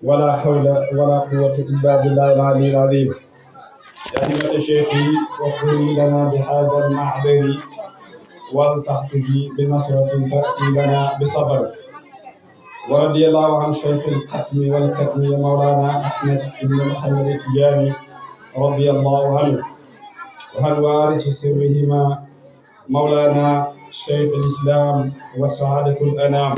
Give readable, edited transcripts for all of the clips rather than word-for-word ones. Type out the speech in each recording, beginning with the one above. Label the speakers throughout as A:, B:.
A: ولا حول ولا قوة إلا بالله العلي العظيم. يا همة شيخي واغفري لنا بهذا المعبر والتخطفي بنصرة تأتي لنا بصبر. ورضي الله عن شيخ الختم والكتم مولانا أحمد بن محمد التجاني رضي الله عنه، وعن وارث سرهما مولانا شيخ الإسلام وسعادة الأنام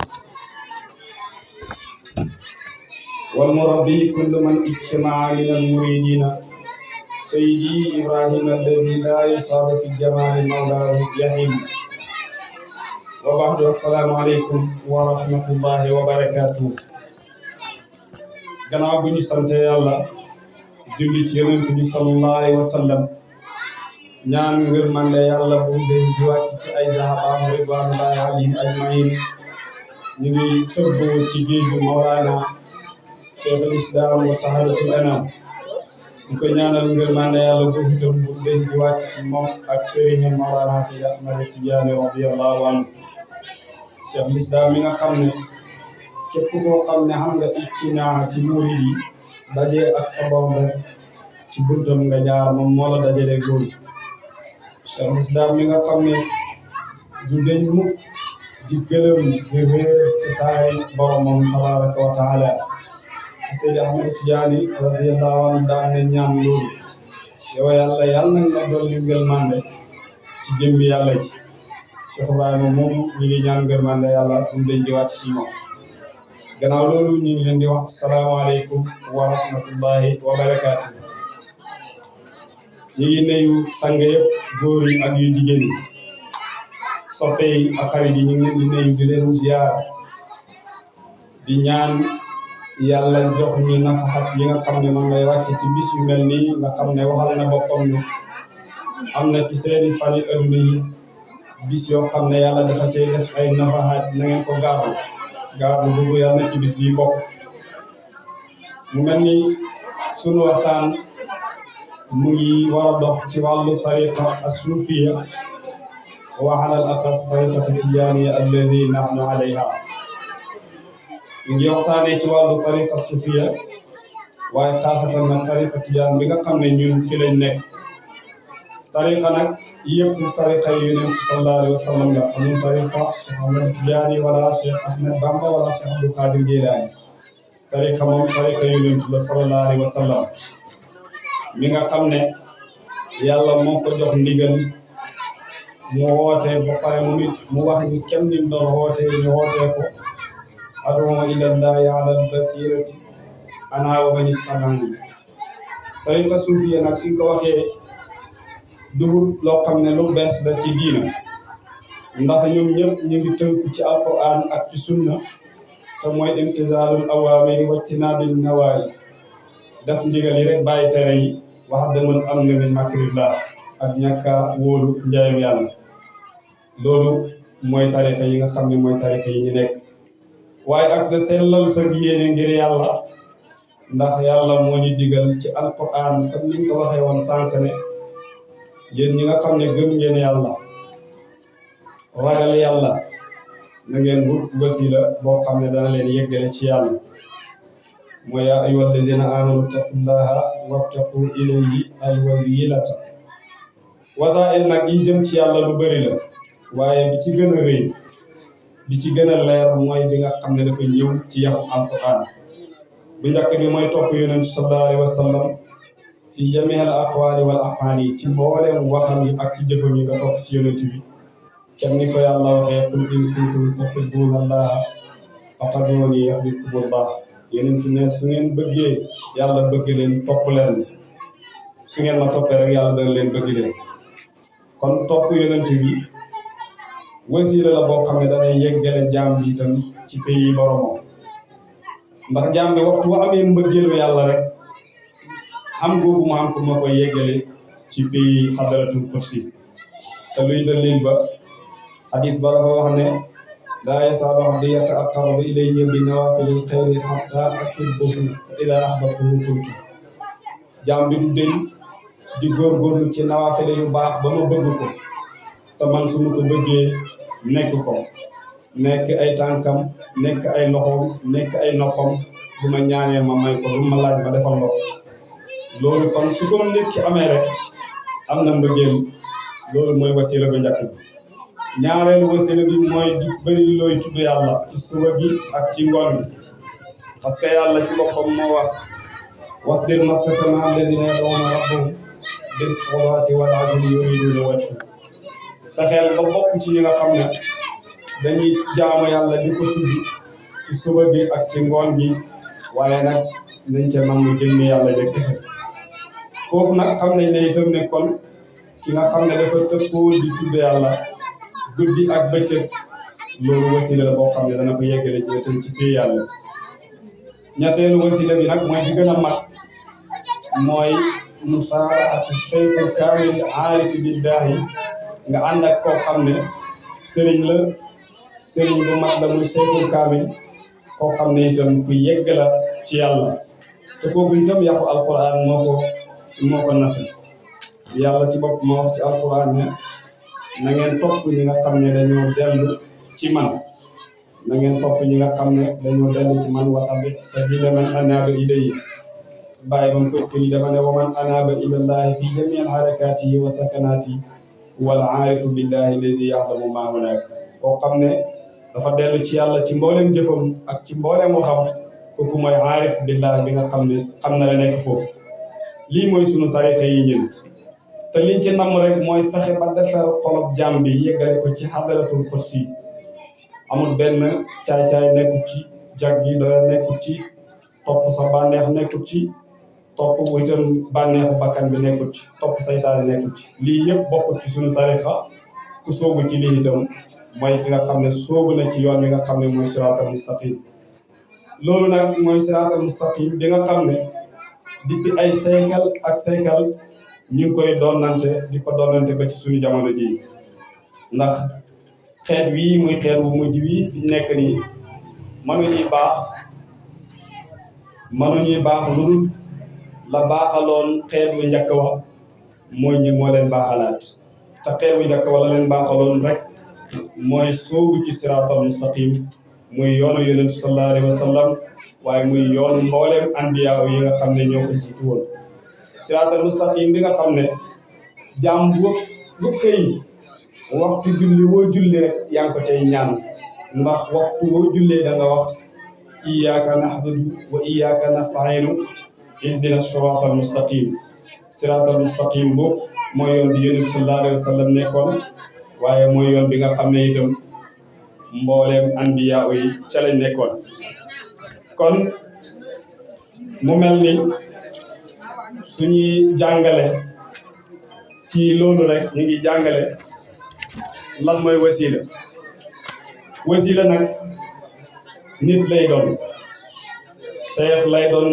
A: والمربي كل من اجتمع من المريدين سيدي إبراهيم الذي لا يصاب في الجمال مولاه يهيم. وبعد السلام عليكم ورحمة الله وبركاته. gannaaw bu ñu sante yàlla julli ci yonent bi sallallahu alayhi wa sallam ñaan ngërmande yàlla bu den di wàcc ci ay sahabaam ridwanullahi alayhim ajmain. ñu ngi tëbboo ci géeju Mawlana Cheikh al Islam wa sahadatul anam di ko ñaanal ngërmande yàlla bu itam bu den di wàcc ci moom ak sëriñam Mawlana Seydi Ahmad Tidiane radiyallahu anhu. Cheikh al Islam mi nga xam ne képp koo xam ne xam nga ittinaa ci murid yi daje ak sa borom rek ci buntam nga jaar moom moo la dajale góor. Cheikh al Islam mi nga xam ne du deñ mukk di gëlëm di réer ci taari boromam tabaraka wa taala. Seydi Ahmad Tidiane radiyallahu anhu daan ne ñaan loolu, yow yàlla yàlla nag ma dolli ngërmande ci jëmbi yàlla ji. Cheikh Ibrahima moom ñu ngi ñaan ngërmande yàlla um dañ di wàcc ci moom. gannaaw loolu ñu ngi leen di wax asalaamaaleykum wa rahmatullahi wa barakaatu. ñu ngi nuyu sang yëpp góor yi ak yu jigéen yi, soppe yi ak xarit yi ñu ngi leen di nuyu di leen ziyaar di ñaan yàlla jox ñu nafaxat yi nga xam ne moom lay wàcc ci bis yu mel nii nga xam ne waxal na boppam ne am na ci seeni fan yi adduna yi bis yoo xam ne yàlla dafa cay def ay nafaxat na ngeen ko gaaru boobu yàlla ci bis bi bokk. mu mel ni sunu waxtaan mu ngi war a dox ci wàllu tariqa as-sufiya wa ala al-axas tariqatu tijaaniya alladi nahnu alayha. ñu ngi waxtaanee ci wàllu tariqa as-sufiya waaye xaasatan nag tariqa tijaan bi nga xam ne ñun ci lañ nekk. tariqa nag yëpp tariqa yu Yonent sallallahu alayhi wa sallam la. amul tariqa Cheikh Ahmad Tidiane wala Cheikh Ahmed Bamba wala Cheikh Abdul Qadir Jilani. tariqa moom tariqa yu Yonent la sallallahu alayhi wa sallam mi nga xam ne yàlla moo ko jox ndigal mu woote ba pare mu nit mu wax ni kenn ni doon woote ñu wootee ko ad'u ilallahi ala basirati ana wa man ittaba'ani. tariqa suufiya nag suñ ko waxee duhut loo xam ne lu bees la ci diina, ndax ñoom ñëpp ñu ngi tënku ci alquran ak ci sunna te mooy imtizaalul awaamiri wajtinaabil nawaahi, def ndigal yi rek bàyyi tere yi wax demal am na min makrillah ak ñàkk a wóolu njaayam yàlla. loolu mooy tariqa yi nga xam ne mooy tariqa yi ñu nekk. waaye ak da sellal sa yéene ngir yàlla, ndax yàlla moo ñu digal ci alquran comme niñ ko waxee woon sànq ne yéen ñi nga xam ne gëm ngeen yàlla ragal yàlla na ngeen wut wasila boo xam ne dana leen yeggale ci yàlla. mooy yaa ayyuha alladina amanu taqullaha wabtaqu ilayhi alwasilata. wasail nag yi jëm ci yàlla lu bëri la, waaye bi ci gën a rëy bi ci gën a leer mooy bi nga xam ne dafa ñëw ci yaxu alquran. bu njëkk bi mooy topp yonent sallallahu alayhi wa sallam fi jamii al aqwaali wal af'aali, ci mbooleem waxam yi ak ci jëfam yi nga topp ci yonent bi. kenn ni ko yàlla waxee qul in kuntum tuhibbuuna allaha fattabi'uuni yuhbibkumullah. yonent ne su ngeen bëggee yàlla bëgg leen topp leen, su ngeen ma toppee rek yàlla dana leen bëgg leen. kon topp yonent bi wasiila la boo xam ne danay yeggale jaam bi itam ci pays boromam, ndax jaam bi waxtu bu amee mbëggeelu yàlla rek xam googu mu am ko ma koy yeggale ci pays xadaratul kursi. te luy dalil ba hadis ba dafa wax ne laa yazaalu abdi yataqarrabu ilayya bi nawaafilil xayri hattaa uhibbahu fa idaa ahbabtuhu kuntu. jaam bi du deñ di góorgóorlu ci nawaafile yu baax ba ma bëgg ko, te man su ma ko bëggee nekk ko, nekk ay tànkam, nekk ay loxoom, nekk ay noppam, bu ma ñaanee ma may ko lu ma laaj ma defal ko loolu kon su ko nit ki amee rek am na mbëggeel loolu mooy wasila bu njëkk bi ñaareelu wasila bi mooy di bëri looy tudd yàlla ci suba gi ak ci ngoon bi parce que yàlla ci boppam moo wax wasbir nafsaka ma'a alladhina yad'una rabbahum bil ghadati wal 'ashiyyi yuriduna wajhahu fexeel ba bokk ci ñi nga xam ne dañuy jaamu yàlla di ko tudd ci suba gi ak ci ngoon gi waaye nag nañ ca nangu jëmmi yàlla ja kese foofu nag xam nañ ne itam ne kon ki nga xam ne dafa tëkkoo di tudd yàlla guddi ak bëccëg loolu wasila la boo xam ne dana ko yeggale jëtal ci pay yàlla ñetteelu wasila bi nag mooy di gën a mag mooy musaahatu shaykhul kaamil aarif billahi nga ànd ak koo xam ne sëriñ la sëriñ bu mag la muy shaykhul kaamil koo xam ne itam ku yegg la ci yàlla te kooku itam yàqu alquran moo ko nasi yàlla ci bopp moo wax ci alquran ne na ngeen topp ñi nga xam ne dañoo dellu ci man na ngeen topp ñi nga xam ne dañoo dellu ci man wa tabi sabila man anaaba ilayya bàyyi bam ko firi dama ne wa man anaaba ilallahi fi jamii harakatihi wa sakanati wal aarifu billahi alladi ya'lamu ma hunaka koo xam ne dafa dellu ci yàlla ci mboolem jëfam ak ci mboolem waxam kooku mooy aarif billahi bi nga xam ne xam na la nekk foofu lii mooy sunu tarixa yi ñun te liñ ci namm rek mooy fexe ba defar xolob jàmm bi yeggale ko ci xadaratul kursi amul benn caay-caay nekkul ci jag gi doya nekkul ci topp sa bànneex nekkul ci topp itam bànneexu bakkan bi nekkul ci topp saytaane nekkul ci lii yëpp bokkul ci suñu tarixa ku soobu ci lii itam mooy ki nga xam ne soobu na ci yoon wi nga xam ne mooy siraatal mustaqim loolu nag mooy siraatal mustaqim bi nga xam ne depuis ay seykal ak seykal ñu ngi koy doonante di ko doonante ba ci suñu jamono ji ndax xeet wii muy xeet bu mujj wii fi nekk nii mënuñuy baax lu dul la baaxaloon xeet wu njëkk wa mooy ñi moo leen baaxalaat te xeet wu njëkk wa la leen baaxaloon rek mooy soobu ci siraatal mustaqim muy yoonu yonent sallallahu alayhi wa sallam waaye muy yoonu mbooleem anbiya yi nga xam ne ñoo ko jiitu woon siraatal mustaqim bi nga xam ne jaam bu xëy waxtu julli woo julli rek yaa ngi ko cay ñaan ndax waxtu woo jullee da nga wax iyyaka na'budu wa iyyaka nasta'inu ihdina siraatal mustaqim siraatal mustaqim boobu mooy yoon bi yonent sallallahu alayhi wa sallam nekkoon waaye mooy yoon bi nga xam ne itam mbooleem anbiya yi ca lañ nekkoon kon mu mel ni suñuy jàngale ci loolu rek ñu ngi jàngale lan mooy wasila nag nit lay doon cheikh lay doon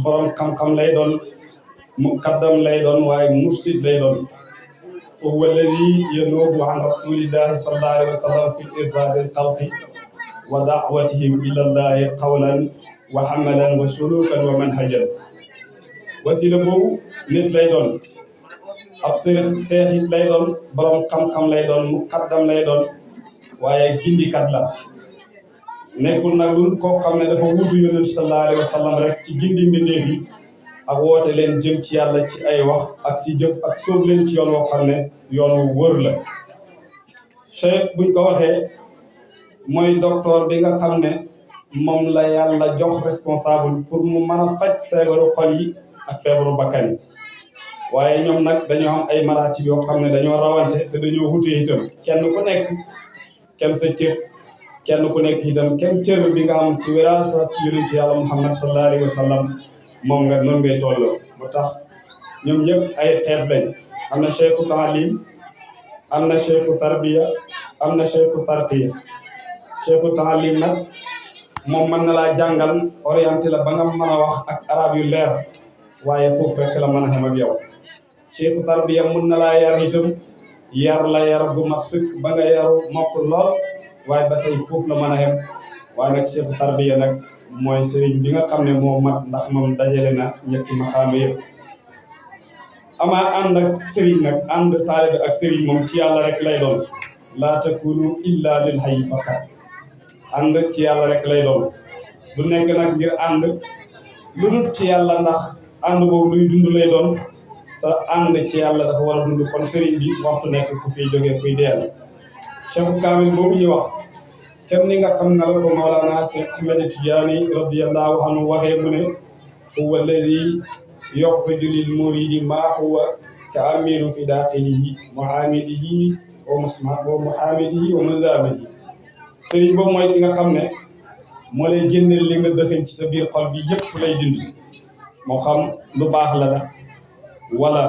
A: borom xam-xam lay doon muqaddam lay doon waaye mursid lay doon fa huwa alladi yanuubu an rasulillahi sallallahu alayhi wa sallam fi irshadi alxalqi wa da'watihim ila llahi qawlan wa hamalan wa sulukan wa manhajan wasila boobu nit lay doon ab seex it lay doon borom xam-xam lay doon muqaddam lay doon waaye gindikat la nekkul nag lu koo xam ne dafa wuutu yonent sallallahu alayhi wa sallam rek ci gindi mbindeef yi ak woote leen jëm ci yàlla ci ay wax ak ci jëf ak sóob leen ci yoon woo xam ne yoonu wër la cheikh buñ ko waxee mooy docteur bi nga xam ne moom la yàlla jox responsable pour mu mën a faj feebaru xol yi ak feebaru bakkan yi waaye ñoom nag dañoo am ay maratib yoo xam ne dañoo rawante te dañoo wute itam kenn ku nekk kenn sa cër kenn ku nekk itam kenn cër bi nga am ci wiraasa ci yonent yàlla Muhammad sallallahu alayhi wa sallam moom nga noonu ngay tolloo moo tax ñoom ñëpp ay xeet lañ am na cheikhu taalim am na cheikhu tarbiya am na cheikhu tarqiya cheikhu taalim nag moom mën na laa jàngal orienté la ba nga mën a wax ak arab yu leer waaye foofu rek la mën a xam ak yow cheikhu tarbiya mën na laa yar itam yar la yar bu mat sëkk ba nga yaru mokk lool waaye ba tey foofu la mën a xem waaye nag cheikhu tarbiya nag mooy sëriñ bi nga xam ne moo mat ndax moom dajale na ñetti maqaama yëpp amaa ànd ak sëriñ nag ànd taalibe ak sëriñ moom ci yàlla rek lay doon laa takunu illa lil hayy faqat ànd ci yàlla rek lay doon du nekk nag ngir ànd lu dul ci yàlla ndax ànd boobu luy dund lay doon te ànd ci yàlla dafa war a dund kon sëriñ bi waxtu nekk ku fiy jógee kuy deel Cheikh Kamil boobu ñuy wax kem ni nga xam na la ko Mawlana Cheikh Ahmed Tidiane radiyallahu anhu waxee mu ne huwa alladi yuxriju lil muridi maa huwa ka aminu fi daaqilihi muhaamidihi wa muhaamidihi wa muzaamihi sëriñ boobu mooy ki nga xam ne moo lay génneel li nga dëxëñ ci sa biir xol bi yëpp lay dindi moo xam lu baax la wala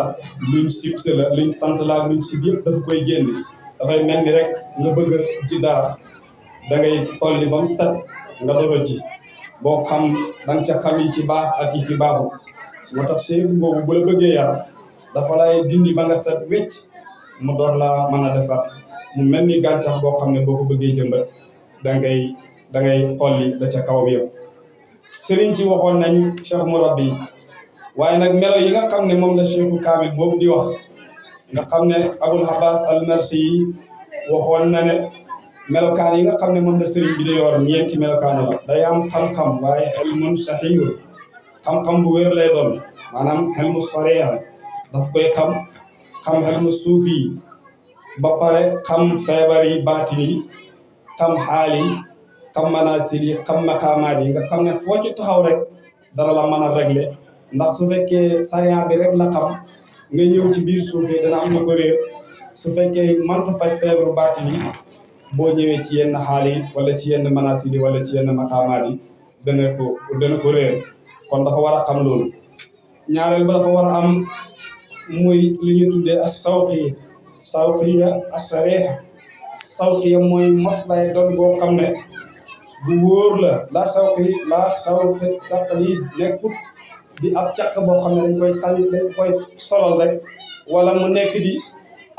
A: luñ sib sa la luñ sant la luñ sib yëpp dafa koy génne dafay mel ni rek nga bëgg ci dara da ngay tolli ba mu set nga door ci boo xam danga ca xam yi ci baax ak yi ci baaxul moo tax sëriñ boobu bu la bëggee yar dafa lay dindi ba nga set wécc mu door laa mën a defar mu mel ni gàncax boo xam ne boo ko bëggee jëmbat da ngay xolli da ca kawam yëpp sëriñ ci waxoon nañ Cheikh Murabbi waaye nag melo yi nga xam ne moom la Cheikhu Kamil boobu di wax nga xam ne Abul Abbas al-Marsi yi waxoon na ne melokaan yi nga xam ne moom la sëriñ bi di yor ñeenti melokaan la day am xam-xam waaye ilmun saxiihun xam-xam bu wér lay doon maanaam ilmu sariya daf koy xam ilmu suufi ba pare xam feebar yi baatin yi xam xaal yi xam manaasil yi xam maqaamaat yi nga xam ne foo ci taxaw rek dara la mën a régler ndax su fekkee sariya bi rek la xam nga ñëw ci biir suufee dana am na ko réer su fekkee mënta faj feebaru baatin yi boo ñëwee ci yenn xaal yi wala ci yenn manaasil yi wala ci yenn maqaamaat yi dana ko réer kon dafa war a xam loolu ñaareel ba dafa war a am muy li ñu tuddee as sawqiya as-sariha sawqiya mooy mos lay doon boo xam ne bu wóor la sawqi taqlid nekkut di ab caq boo xam ne dañ koy solal rek wala mu nekk di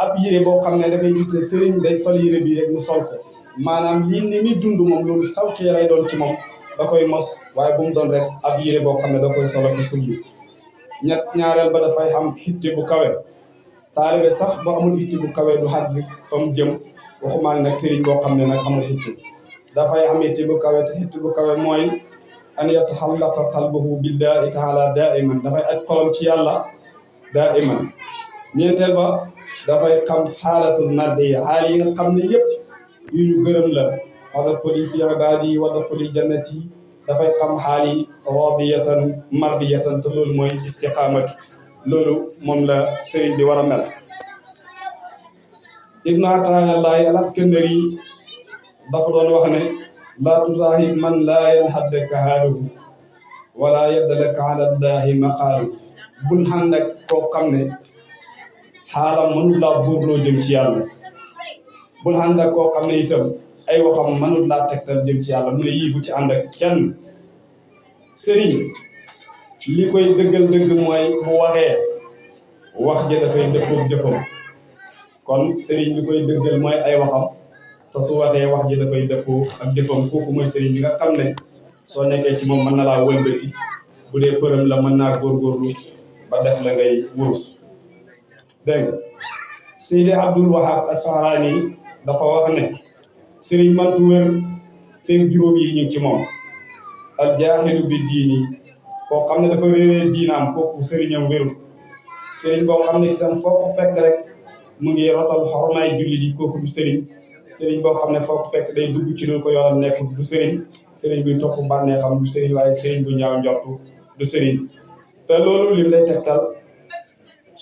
A: ab yére boo xam ne dafay gis ne sëriñ day sol yére bii rek mu sol ko maanaam lii ni muy dund moom loolu sawqiya lay doon ci moom da koy mos waaye bu mu doon rek ab yére boo xam ne da koy solo ko sumbi ñaareel ba dafay xam xitte bu kawe taalibe sax ba amul xitte bu kawe du xat bi fa mu jëm waxumaa ne nag sëriñ boo xam ne nag amul xitte dafay am xitte bu kawe te xitte bu kawe mooy an yataxallaqa qalbuhu billahi taala daiman dafay aj xolam ci yàlla daiman ñeenteel ba dafay xam xaalatul mardiya xaal yi nga xam ne yëpp yu ñu gërëm la fadxuli fi ibaadi wadxuli jannati dafay xam xaal yi radiyatan mardiyatan te loolu mooy istiqaamatu loolu moom la sëriñ bi war a mel ibnu atayallahi al askandari dafa doon wax ne laa tuzahid man laa yanhaddaka haaluhu wala yaddalaka ala llahi maqaalu bul xànd ak koo xam ne xaalam mënul laa buurloo jëm ci yàlla bul xànd ak koo xam ne itam ay waxam mënul laa tegtal jëm ci yàlla mu ne yii bu ci ànd ak kenn sëriñ li koy dëggal dëgg mooy bu waxee wax ja dafay dëppoog jëfam kon sëriñ li koy dëggal mooy ay waxam te su waxee wax ji dafay dëppoo ak jëfam kooku mooy sëriñ bi nga xam ne soo nekkee ci moom mën na laa wëlbati bu dee përëm la mën naa góorgóorlu ba def la ngay wurus dégg nga Seydi Abdul Wahab As-Sahrani dafa wax ne sëriñ mantu wér feeg juróom yi ñu ci moom al jaaxilu bi diini koo xam ne dafa réeree diinaam kooku sëriñam wéru sëriñ boo xam ne itam foo ko fekk rek mu ngi rotal xormaay julli di kooku du sëriñ boo xam ne foo ko fekk day dugg ci lu ko yoonam nekk du sëriñ buy topp bànnee xam du sëriñ waaye sëriñ bu ñaaw njortu du sëriñ te loolu lim lay tegtal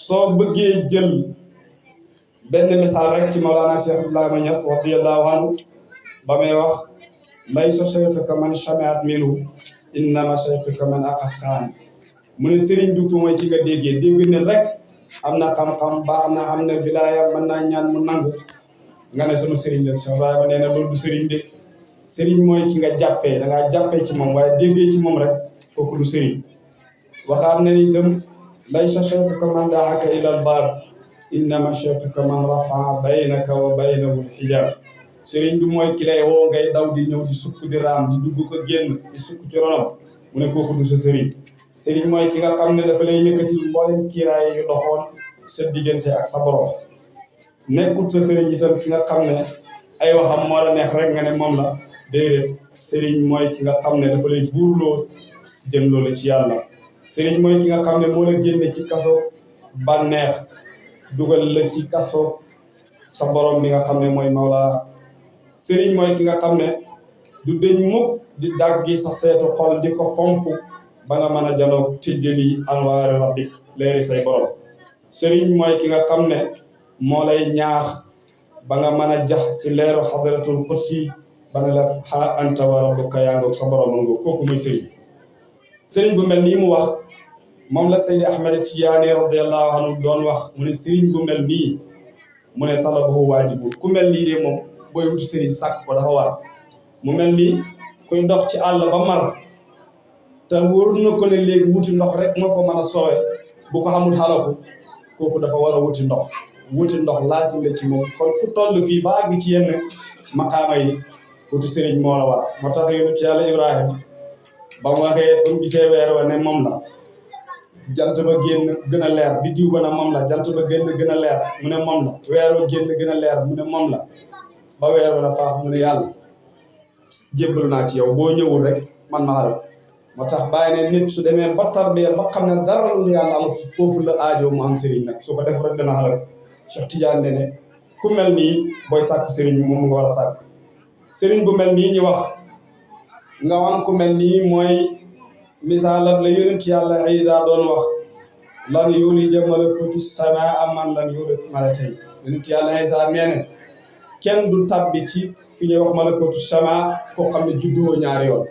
A: soo bëggee jël benn misaal rek ci Mawlana Cheikh Ibrahima Niass radiyallahu anhu ba may wax laysa shaykhuka man shami'at minhu innama shaykhuka man aqassani mu ne sëriñ du ko mooy ci nga déggee dégg ne rek am na xam-xam baax na am na wilaaya mën naa ñaan mu nangu nga ne sama sëriñ la Cheikh Ibrahima nee na loolu du sëriñ de sëriñ mooy ki nga jàppee da ngaa jàppee ci moom waaye déggee ci moom rek kooku du sëriñ waxaat na ni itam laysa shaykhuka man daaka ila al baab innama shaykhuka man rafaa baynaka wa baynahu al hijab sëriñ bi mooy ki lay woo ngay daw di ñëw di sukk di raam di dugg ko génn di sukk ci ronam mu ne kooku du sa sëriñ sëriñ mooy ki nga xam ne dafa lay yëkkati mboolem kiiraay yu doxoon sa diggante ak sa borom nekkut sa sëriñ itam ki nga xam ne ay waxam moo la neex rek nga ne moom la déedéet sëriñ mooy ki nga xam ne dafa lay buurloo jëm loolu ci yàlla sëriñ mooy ki nga xam ne moo la génne ci kaso bànneex dugal la ci kaso sa borom bi nga xam ne mooy mawla sëriñ mooy ki nga xam ne du deñ mukk di daggi sa seetu xol di ko fomp ba nga mën a janoog tijjali anwaari rabbik leeri say borom sëriñ mooy ki nga xam ne moo lay ñaax ba nga mën a jax ci leeru xadratul kursi ba nga la xaa anta wa rabbuka yaa ngoog sa borom ngoog kooku muy sëriñ bu mel nii mu wax moom la Seydi Ahmed Tijaani radiyallahu anhu doon wax mu ne sëriñ bu mel nii mu ne talabuhu waajibun ku mel nii de moom booy wuti sëriñ sàkk ko dafa war mu mel nii kuy dox ci àll ba mar te wóor na ko ne léegi wuti ndox rek moo ko mën a sowe bu ko xamul xalaku kooku dafa war a wuti ndox laasim la ci moom kon ku toll fii ba àgg ci yenn maqaama yi wuti sëriñ moo la war moo tax yonent Yàlla Ibrahima ba mu waxee ba mu gisee weer wa ne moom la jant ba génn gën a leer biddiw ba ne moom la jant ba génn gën a leer mu ne moom la weer wa génn gën a leer mu ne moom la ba weer wa na faax mu ne yàlla jébbalu naa ci yow boo ñëwul rek man ma xaral moo tax bàyyi ne nit su demee ba tarbiya ba xam ne dara lu yàlla am foofu la aajo mu am sëriñ nag su ko def rek dana xaral Cheikh Tidiane ne ku mel nii booy sàkk sëriñ moom nga war a sàkk sëriñ bu mel nii ñu wax nga am ku mel nii mooy misaalam la yonent Yàlla Isa doon wax lan yulija malakuutu samaa man lam yulid marratayn yonent Yàlla Isa nee na kenn du tabbi ci fi ñuy wax malakuutu samaa koo xam ne juddoo ñaari yoon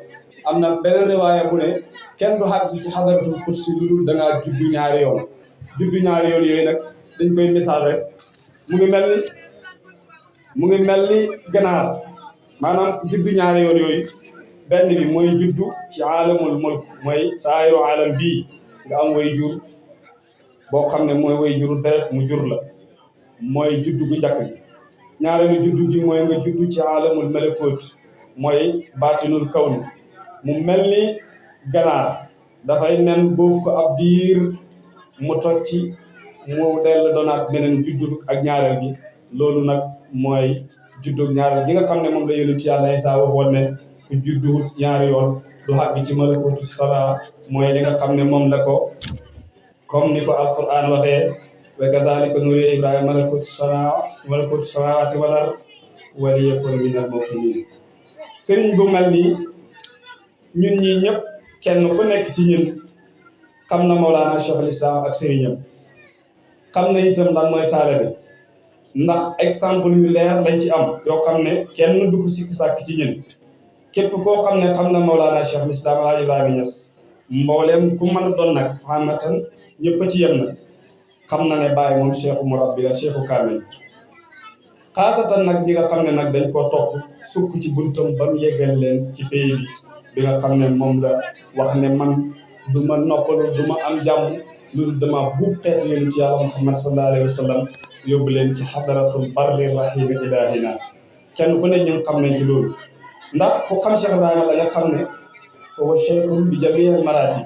A: am na beneen riwaaya bu ne kenn du xàgg ci xadaratul kursi lu dul da ngaa juddu ñaari yoon yooyu nag dañ koy misaal rek mu ngi mel ni ganaar maanaam juddu ñaari yoon yooyu benn bi mooy juddu ci aalamul mulk mooy saayiru aalam bii nga am way jur boo xam ne mooy way juru deret mu jur la mooy juddu gu njëkk bi ñaareelu juddu gi mooy nga juddu ci aalamul malakoot mooy baatinul kawn mu mel ni ganaar dafay nen boofu ko ab diir mu toj ci mu dell doonaat beneen juddu ak ñaareel gi loolu nag mooy juddu ñaareel gi nga xam ne moom la yónni ci Yàlla Isaa waxoon ne ku juddu ñaari yoon du xàgg ci malakuutu sabaa mooy li nga xam ne moom la ko comme ni ko alquran waxee wa kadhalika nuri Ibrahima malakuutu samaawaati wal ard wa liyakuna minal muuqiniin sëriñ bu mel nii ñun ñii ñëpp kenn ku nekk ci ñun xam na Mawlana Cheikh al Islam ak sëriñam xam na itam lan mooy taalibe ndax exemple yu leer lañ ci am yoo xam ne kenn du ko sikki sàkk ci ñun képp koo xam ne xam na Mawlana Cheikh al Islam Alaaji Ibrahima Niass mbooleem ku mën a doon nag xamatan ñëpp a ci yem na xam na ne Baye moom cheikhu murabbi la cheikhu kaamil xaasatan nag ñi nga xam ne nag dañ koo topp sukk ci buntam ba mu yeggal leen ci pays bi nga xam ne moom la wax ne man du ma noppalu du ma am jàmm loolu dama buub xeetu yéen ci yàlla Muhammad sallallahu alayhi wa sallam yóbbu leen ci xadaratul barri rahimi ilahina kenn ku ne ñu xam nañ ci loolu ndax ku xam Cheikh Ibrahima la nga xam ne foofu cheikhun bi jamiil maratib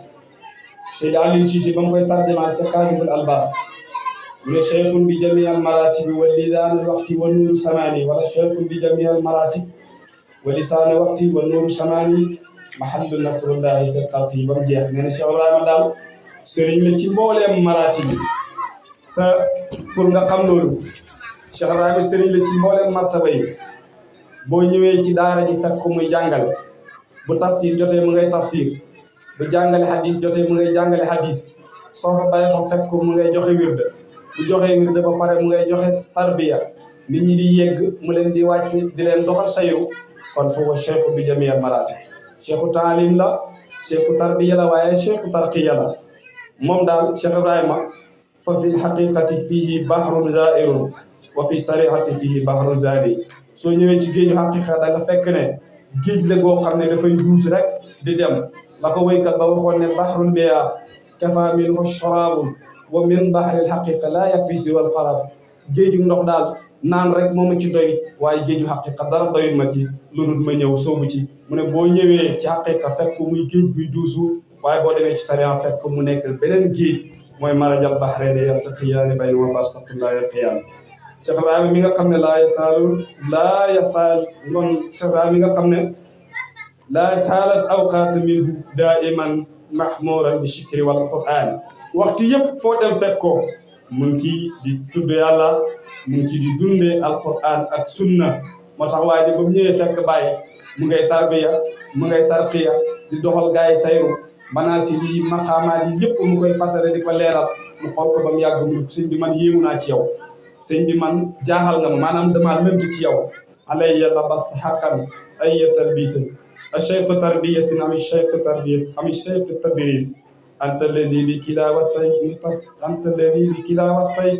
A: Seydi Aliou Cissé ba mu koy tarjumaan ca Kaasiful Albaas mu ne cheikhun bi jamiil maratib wa lisaani waxti wa nuuru samaani wala cheikhun bi jamiil maratib wa lisaani waxti wa nuuru samaani mahallu nasrullahi fi xalqi ba mu jeex nee na Cheikh Ibrahima daal sëriñ la ci mbooleem maratib yi te pour nga xam loolu Cheikh Ibrahima sëriñ la ci mbooleem martaba yi boo ñëwee ci daara ji fekk ko muy jàngale bu tafsir jotee mu ngay tafsir bu jàngale hadis jotee mu ngay jàngale hadis soo fa bàyyi ko fekk ko mu ngay joxe wirde bu joxee wirde ba pare mu ngay joxe tarbiya nit ñi di yegg mu leen di wàcc di leen doxal sayu kon foofu cheikhu bi jamiil maratib cheikhu taalim la cheikhu tarbiya la waaye cheikhu tarqiya la moom daal Cheikh Ibrahima fa fi lxaqiqati fihi bahrun zairun wa fi sarihati fihi bahrun zari soo ñëwee ci géeju xaqiqa da nga fekk ne géej la goo xam ne dafay duus rek di dem la ko waykat ba waxoon ne bahrul miyaa kafa minhu sharaabun wa min bahril xaqiqa laa yakfi siwal qarab géeju ndox daal naan rek moo ma ci doy waaye géeju xaqiqa dara doyul ma ci lu dul ma ñëw soobu ci mu ne boo ñëwee ci xaqiqa fekk muy géej guy duusu waaye boo demee ci sariya fekk mu nekk beneen géej mooy marajal bahrayni yaltaqiyaani baynahuma barzakhun laa yabghiyaan Cheikh Ibrahima mi nga xam ne laa yasaal ngoon Cheikh Ibrahima mi nga xam ne لا زالت أوقات منه دائما محمورا بالشكر والقرآن وقت يب فودم فكو منتي دي تود يالا منتي دي دوندي القرآن ak sunna motax waaji bam ñëwé fekk baye mu ngay tarbiya mu ngay tarqiya di doxal gaay sayru manasi yi maqama yi yépp mu koy fasale di ko leral mu xol ko bam yàgg mu sëñ bi man yéemu naa ci yow sëñ bi man jaaxal nga ma maanaam dama lënt ci yow alayya labas haqqan ay talbis الشيخ تربية أم الشيخ تربية أم الشيخ تدريس أنت الذي بكلا وصفيك أنت الذي بكلا وصفيك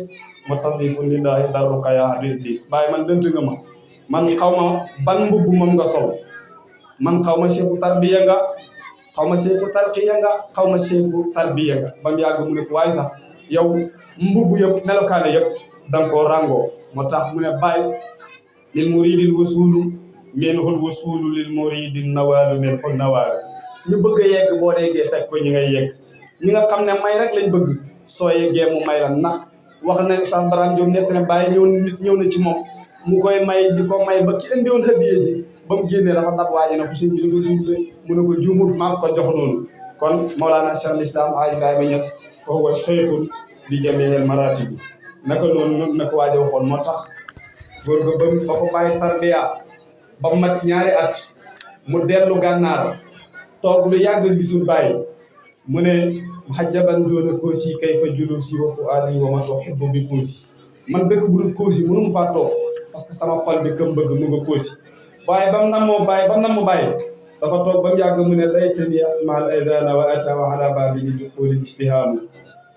A: متضيف لله درك يا إبليس باي من دنت nga man xawma ban mbubb mom nga sol man xawma cheikh tarbiya nga xawma cheikh tarqiya nga xawma cheikh tarbiya nga bam yag mu ne ko way sax yow mbubb yep melokaane yep dang ko rango motax mu ne bay lil muridil wasulu minhul wasulu lil muridin nawalu min ful nawal ñu bëgg yegg bo déggé fekk ko ñi ngay yegg ñi nga xamne may rek lañ bëgg so yeggé mu may la nax wax na Oustaz Barham Diop nek na baye ñew na ci mom mu koy may di ko may ba ki indi won hadiye ji bam génné dafa dab waaji na ko sëñ bi ko dimbalé mu ne ko juumut ma ko jox noonu kon Mawlana Cheikh al-Islam Hadj Ibrahima Niass fa huwa cheikhun bi jami'il maratib naka noonu nako waaji waxon motax gor go bam ba ko baye tarbiya ba mat ñaari at mu dellu gànnaar toog lu yàgg gisul bàyyi mu ne hajjaban doona koosi kayfa julusi wa fuadi wa ma tuhibbu bi koosi man dëkk bu dul koosi mënu mu faa toog parce que sama xol bi këm bëgg mu nga koosi waaye bam namoo bàyyi dafa toog ba mu yàgg mu ne laytani asmal aydana wa ata wa ala babi li duxuli istihaamu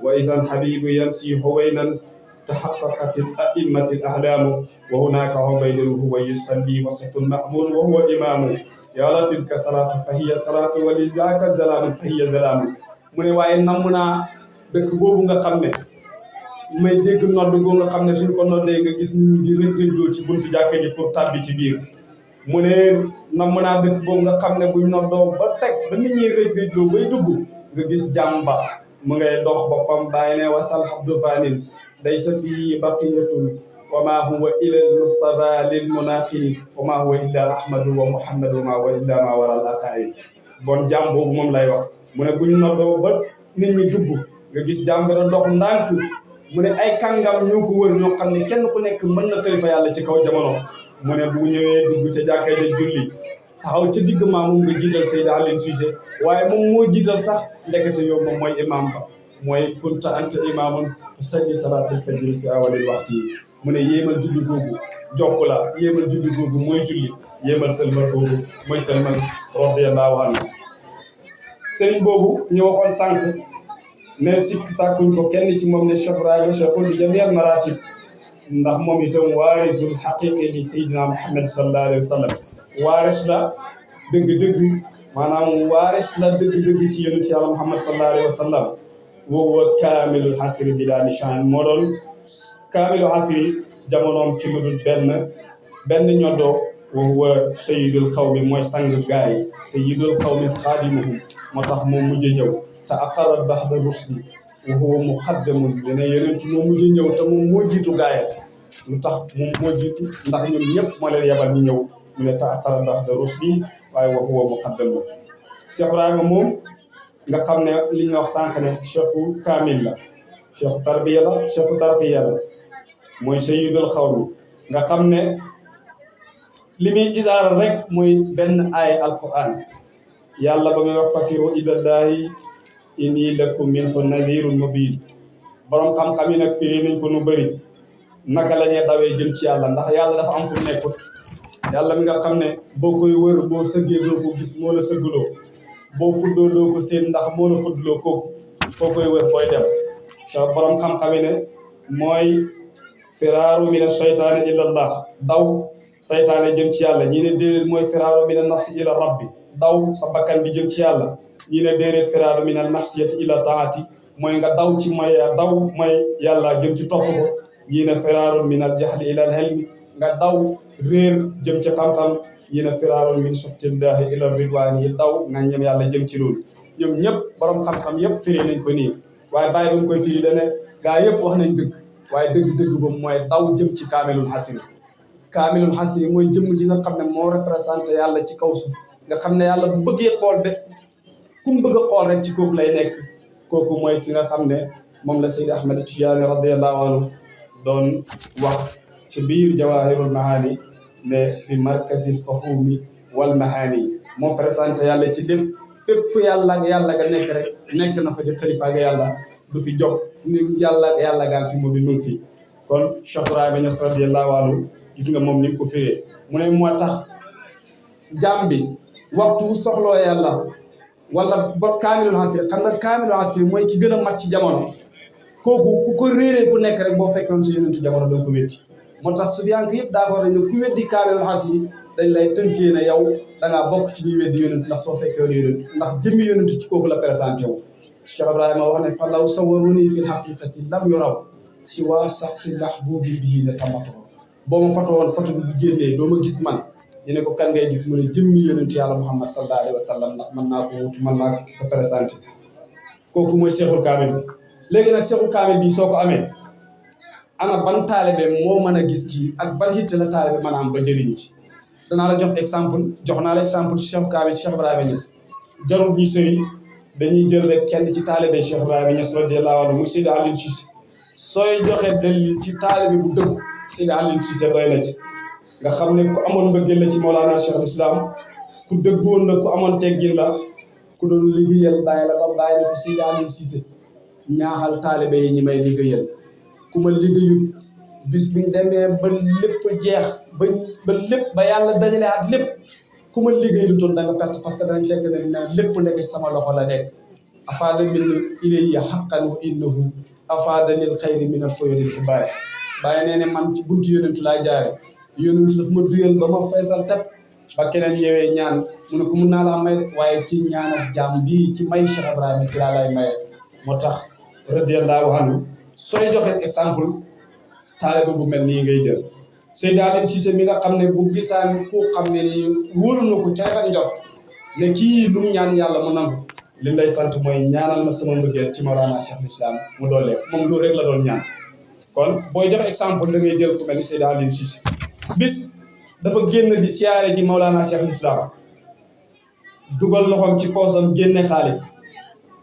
A: wa isan habibu yansi huwaynan تحققت الأئمة الأحلام وهناك عبيد هو يصلي وسط المأمون وهو إمام يا تلك صلاة فهي صلاة ولذاك الزلام فهي زلام من واي نمنا دëkk boobu nga xam ne may dégg nodd goo nga xam ne suñ ko noddee nga gis nit ñi di rëg-rëgloo ci buntu jàkka ji pour tàbbi ci biir mu ne namm naa dëkk boobu nga xam ne buñ noddoo ba teg ba nit ñi rëg-rëgloo bay dugg nga gis jàmba mu ngay dox boppam bàyyi ne wasal habdu fanin ليس فيه بقية وما هو إلى المصطفى للمناقل وما هو إلا أحمد ومحمد وما هو إلا ما وراء الأقائل bon jàmm boobu moom lay wax mu ne buñ noddoo ba nit ñi dugg nga gis jàmm bi dox ndànk mu ne ay kàngam ñoo ko wër ñoo xam ne kenn ku nekk mën na tërifa yàlla ci kaw jamono mu ne bu ñëwee dugg ca jàkkay ja julli taxaw ca digg maa moom nga jiital Seyda Aline Cissé waaye moom moo jiital sax ndekete yow moom mooy imam ba mooy kunta anta imamun fa salli salatul fajr fi awalil waxti mu ne yéemal julli googu jokku la yéemal julli googu mooy julli yéemal sëlmal googu mooy sëlmal radiyallahu anhu sëriñ boobu ñu waxoon sànq ne sikk sàkkuñ ko kenn ci moom ne Cheikh Ibrahima cheikhul bi jami'al maratib ndax moom itam waarisul haqiqi li Seydina Muhammad sallallahu alayhi wa sallam waaris la dëgg-dëgg maanaam waaris la dëgg-dëgg ci yonent Yàlla Muhammad sallallahu alayhi wa sallam وهو كامل الحصر بلا نشان مودون كامل الحصر جامونوم ci ludul ben ñodo وهو سيد القوم موي سانغ غاي سيد القوم خادمهم motax mo mujjé ñew ta aqara bahd rusli وهو مقدم dina yonent mo mujjé ñew ta mo mo jitu gaay lutax mo mo jitu ndax ñom ñep mo leen yabal ñi ñew ñu ne ta aqara bahd rusli waye وهو مقدم Cheikh Ibrahima mom nga xam ne li ñu wax sànq ne cheikhu kaamil la cheikhu tarbiya la cheikhu tarqiya la mooy sayyidul xawmi nga xam ne li muy isaara rek mooy benn ay alquran yàlla ba muy wax fafiru ilallahi inni lakum minhu nadirun mubin borom xam-xam yi nag firi nañ ko nu bëri naka la ñuy dawee jëm ci yàlla ndax yàlla dafa am fu mu nekkut yàlla mi nga xam ne boo koy wër boo sëggee doo ko gis moo la sëgguloo boo fuddoo doo ko seen ndax moo la fuddloo kooku foo koy wër fooy dem sa borom xam-xam yi ne mooy firaaru min ash-shaytaani ila Allah daw saytaane jëm ci yàlla ñii ne déedéet mooy firaaru min an-nafsi ila rabbi daw sa bakkan bi jëm ci yàlla ñii ne déedéet firaaru min an-nafsiyati ila taati mooy nga daw ci mooy yàlla jëm ci topp ko ñii ne firaaru min al-jahli ila al-hilmi nga daw réer jëm ci xam-xam ñii ne firaaru min suxtillahi ila ridwaan yi daw nga ñem yàlla jëm ci loolu ñoom ñëpp borom xam-xam yëpp firi nañ ko nii waaye bàyyi ba mu koy firi dane gaa yëpp wax nañ dëgg waaye dëgg-dëgg boobu mooy daw jëm ci kaamilul xasiri mooy jëmm ji nga xam ne moo représenté yàlla ci kaw suuf nga xam ne yàlla bu bëggee xool be ku mu bëgg a xool rek ci kooku lay nekk kooku mooy ki nga xam ne moom la Seydi Ahmed Tidiane radiyallahu anhu doon wax ci biir Jawahirul Mahani ne bi markazil fahumi wal mahani moo présenté yàlla ci lépp fépp fu yàlla nga nekk rek nekk na fa di xalifa ga yàlla du fi jóg ni yàlla gaan fi mu bi nun fi kon Cheikh Ibrahima Niass radiyallahu anhu gis nga moom ni ko firee mu ne moo tax jàmm bi waxtu soxloo yàlla wala ba kaamilul asri xam nga kaamilul asri mooy ki gën a mat ci jamono kooku ku ko réeree ku nekk rek boo fekkoon ci yonentu jamono doo ko wétti moo tax sufiyanke yëpp d'accord nañ ne ku weddi kaamilul asri dañ lay tënkee ne yow da ngaa bokk ci ñuy weddi yonent ndax soo fekkee woon yonent ndax jëmmi yonent ci kooku la présenté wu Cheikh Ibrahima wax ne fa law sawaruni fi lhaqiqati lam yoraw si waa sax si mahbubi bii ne tamato boo ma foto woon foto bi bu génnee doo ma gis man ñu ne ko kan ngay gis mu ne jëmmi yonent yàlla Muhammad sallallahu alayhi wa sallam ndax mën naa ko wut mën naa ko présenté kooku mooy Cheikhul Kamil bi léegi nag Cheikhul Kamil bi soo ko amee ana ban taalibe moo mën a gis kii ak ban hitte la taalibe mën a am ba jëriñu ci danaa la jox exemple jox naa la exemple ci Cheikhul Kamil Cheikh Ibrahima Niass jarul bi sëy dañuy jël rek kenn ci taalibe Cheikh Ibrahima Niass radiyallahu anhu muy Seydi Aliou Cissé sooy joxe dalil ci taalibe bu dëgg Seydi Aliou Cissé doy na ci nga xam ne ku amoon mbëggeel la ci Mawlana Cheikh al Islam ku dëggoon la ku amoon teggin la ku doon liggéeyal bàyyi la ba bàyyi la fi Seydi Aliou Cissé ñaaxal taalibe yi ñi may liggéeyal ku ma liggéeyul bis biñ demee ba lépp jeex ba lépp ba yàlla dajale at lépp ku ma liggéeylu toon da nga perte parce que danañ fekk ne dina lépp nekk sama loxo la nekk afaada min ilayhi haqqan wa innahu afaada lil xayri min al fuyudil kibaar bàyyi nee ne man ci buntu yonentu laa jaare yonentu daf ma duyal ba ma feesal tap ba keneen ñëwee ñaan mu ne ko mun naa laa may waaye ci ñaan ak jaam bii ci may Cheikh Ibrahima ci laa lay maye moo tax radiyallahu anhu sooy joxe exemple taalibe bu mel nii ngay jël Seydi Aliou Cissé mi nga xam ne bu gisaan ku xam ne ni wóoru na ko ca rafet njort ne kii lu mu ñaan yàlla mu nangu li lay sant mooy ñaanal ma sama mbëggeel ci Mawlana Cheikh al-Islam mu doole moom loolu rek la doon ñaan kon booy joxe exemple da ngay jël ku mel ni Seydi Aliou Cissé bis dafa génn di siyaare ji Mawlana Cheikh al-Islam dugal loxoom ci poosam génne xaalis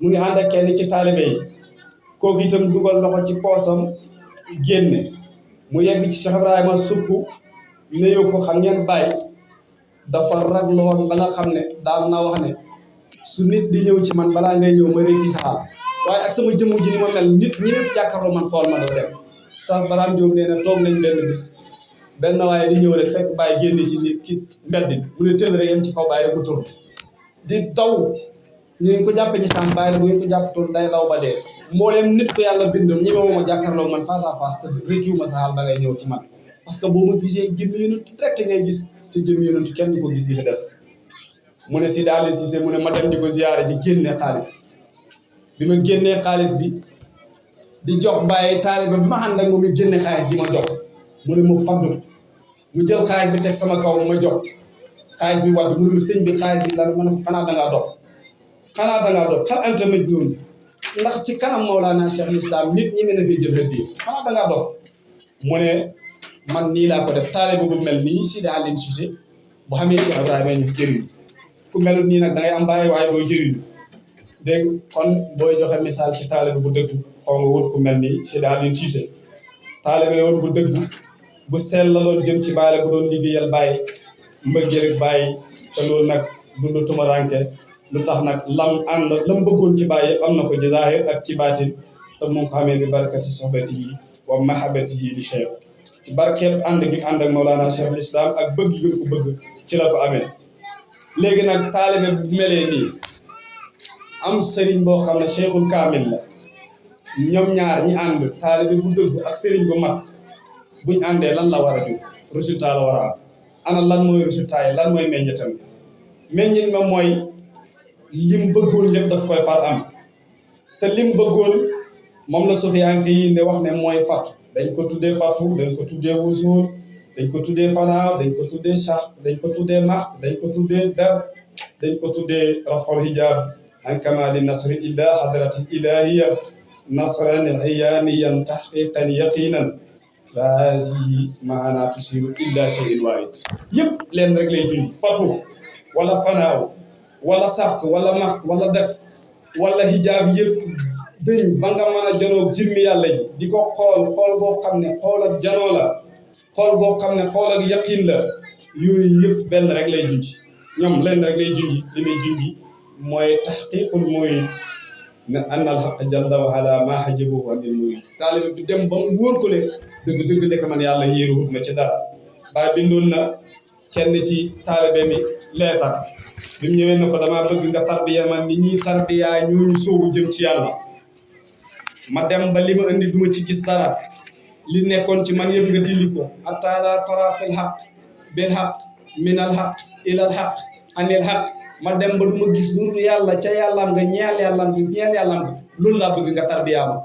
A: mu ngi ànd ak kenn ci taalibe yi kooku itam dugal loxo ci poosam génne mu yegg ci Cheikh Ibrahima sukk nuyoo ko xam ngeen bàyyi dafa raglu woon ba nga xam ne daan na wax ne su nit di ñëw ci man balaa ngay ñëw ma rékki saxaar waaye ak sama jëmm ji ni ma mel nit ñi nekk jàkkaarloo man xool ma doo dem Oustaz Barham Diop nee na toog nañ benn bis benn waaye di ñëw rek fekk bàyyi génne ci nit ki mbedd bi mu ne tël rek yem ci kaw bàyyi rek mu tur di daw ñu ngi ko jàppee ci sàmm bàyyi rek bu ngeen ko jàpp tur day daw ba dee mbooleem nit ko yàlla bindoon ñeme ma jàkkaarloo man face à face te rékkiwu ma saxaar ba ngay ñëw ci man parce que boo ma gisee jëmmi yonent direct ngay gis te jëmmi yonent kenn du ko gis di fi des mu ne Seydi Aliou Cissé mu ne ma dem di ko ziyaare ji génne xaalis bi ma génnee xaalis bi di jox bàyyi taaliba bi ma ànd ak moom mi génne xaalis di ma jox mu ne ma faddu mu jël xaalis bi teg sama kaw ma jox xaalis bi wadd mu ne ma sëñ bi xaalis bi lan ma ne ko xanaa dangaa dof xal anta majnuun ndax ci kanam Mawlana Cheikh al-Islam nit ñi mën a fay jël rëddi xanaa dangaa dof mu ne man nii laa ko def taaliba bu mel nii Seydi Aliou Cissé bu xamee Cheikh Ibrahima Niass jëriñ ku melut nii nag da ngay am bàyyi waaye doo jëriñ dégg kon booy joxe misaal ci taalibe bu dëgg foo nga wut ku mel ni Seydi Aliou Cissé taalibe la woon bu dëgg bu sell la doon jëm ci bàyyi la bu doon liggéeyal bàyyi mbëggeel ak bàyyi te loolu nag dundu tumaranke lu tax nag lam bëggoon ci bàyyi am na ko ci zaahir ak ci baatin te mu ngi ko xamee bi barakati sohbatihi wa mahabbatihi li cheikh ci barkeeb ànd gi ànd ak Mawlana Cheikh al-Islam ak bëgg gi ko bëgg ci la ko amee léegi nag taalibe bu melee nii am sëriñ boo xam ne Cheikhul Kamil la ñoom ñaar ñi ànd taalibe bu dëgg ak sëriñ bu mag buñ àndee lan la war a jur résultat la war a am ana lan mooy résultat yi lan mooy meññetam meññit ma mooy lim bëggoon lépp daf koy far am te lim bëggoon moom la sufiyanke yi ne wax ne mooy fatu dañ ko tuddee fatu dañ ko tuddee wusuul dañ ko tuddee fanaaw dañ ko tuddee sax dañ ko tuddee max dañ ko tuddee dar dañ ko tuddee raful hijab an kamali nasri illa hadrati ilahiya nasran iyaniyan tahqiqan yaqinan la hazihi maana tusiru illa shay'in wahid yëpp leen rek lay junj fatu wala fanaaw wala sàq wala max wala def wala hijaab yëpp dëñ ba nga mën a janoog jimmi yàlla ji di ko xool boo xam ne xool ak janoo la xool boo xam ne xool ak yaqin la yooyu yëpp benn rek lay junj ñoom lenn rek lay junj li muy junj mooy taxqiqul murid ne annal xaq jalla wa ala maa hajabahu anil murid taalibe bi dem ba mu wóor ko le dëgg nekk man yàlla yéeruwut ma ci dara ba bindoon na kenn ci taalibe mi leetar bi mu ñëwee ne ko damaa bëgg nga tarbiya man ni ñuy tarbiya ñooñu soobu jëm ci yàlla ma dem ba li ma indi duma ci gis dara li nekkoon ci man yëpp nga dindi ko hatta la tara fil haqq bil haqq minal haqq ilal haqq anil haqq ma dem ba duma gis lu yàlla ca yàllaam nga ñeel yàllaam nga loolu laa bëgg nga tarbiya ma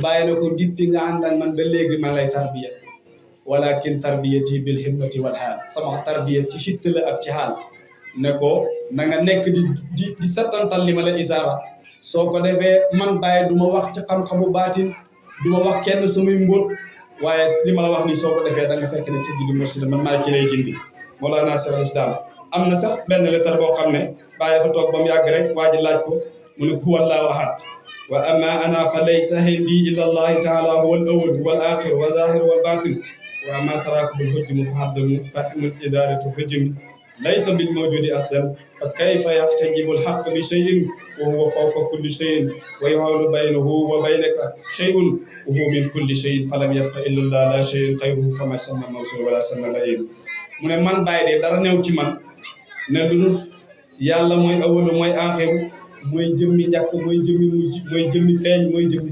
A: bàyyi na ko dippi nga ànd ak man ba léegi man lay tarbiya walakin tarbiyati bil himmati wal haal sama tarbiya ci xitt la ak ci xaal ne ko na nga nekk di settantal li ma la isaara soo ko defee man bàyyi du ma wax ci xam-xamu baatin du ma wax kenn samay mbóot waaye li ma la wax nii soo ko defee da nga fekk ne ci gidi mursid man maa ki lay gindi Mawlana Cheikh al Islam am na sax benn lettre boo xam ne bàyyi dafa toog ba mu yàgg rek waa ji laaj ko mu ne huwa Allahu ahad wa amma ana fa laysa hindi illa allahi taala huwa al awwal huwa al aaxir wa zaahir wal baatin wa amma taraakubul hujmi fa haddamu fahmul idaaratu hujmi laysa bil mawjudi aslan fa kayfa yaxtajibu al haqq bi shay'in wa huwa fawqa kulli shay'in wa yuhaalu baynahu wa baynaka shay'un wa huwa min kulli shay'in falam yabqa illa allah la shay'un xayruhu fama sama mawsul wala sama layin mu ne man bàyyi de dara new ci man ne lu dul yàlla mooy awalu mooy aaxiru mooy jëmmi njëkk mooy jëmmi mujj mooy jëmmi feeñ mooy jëmmi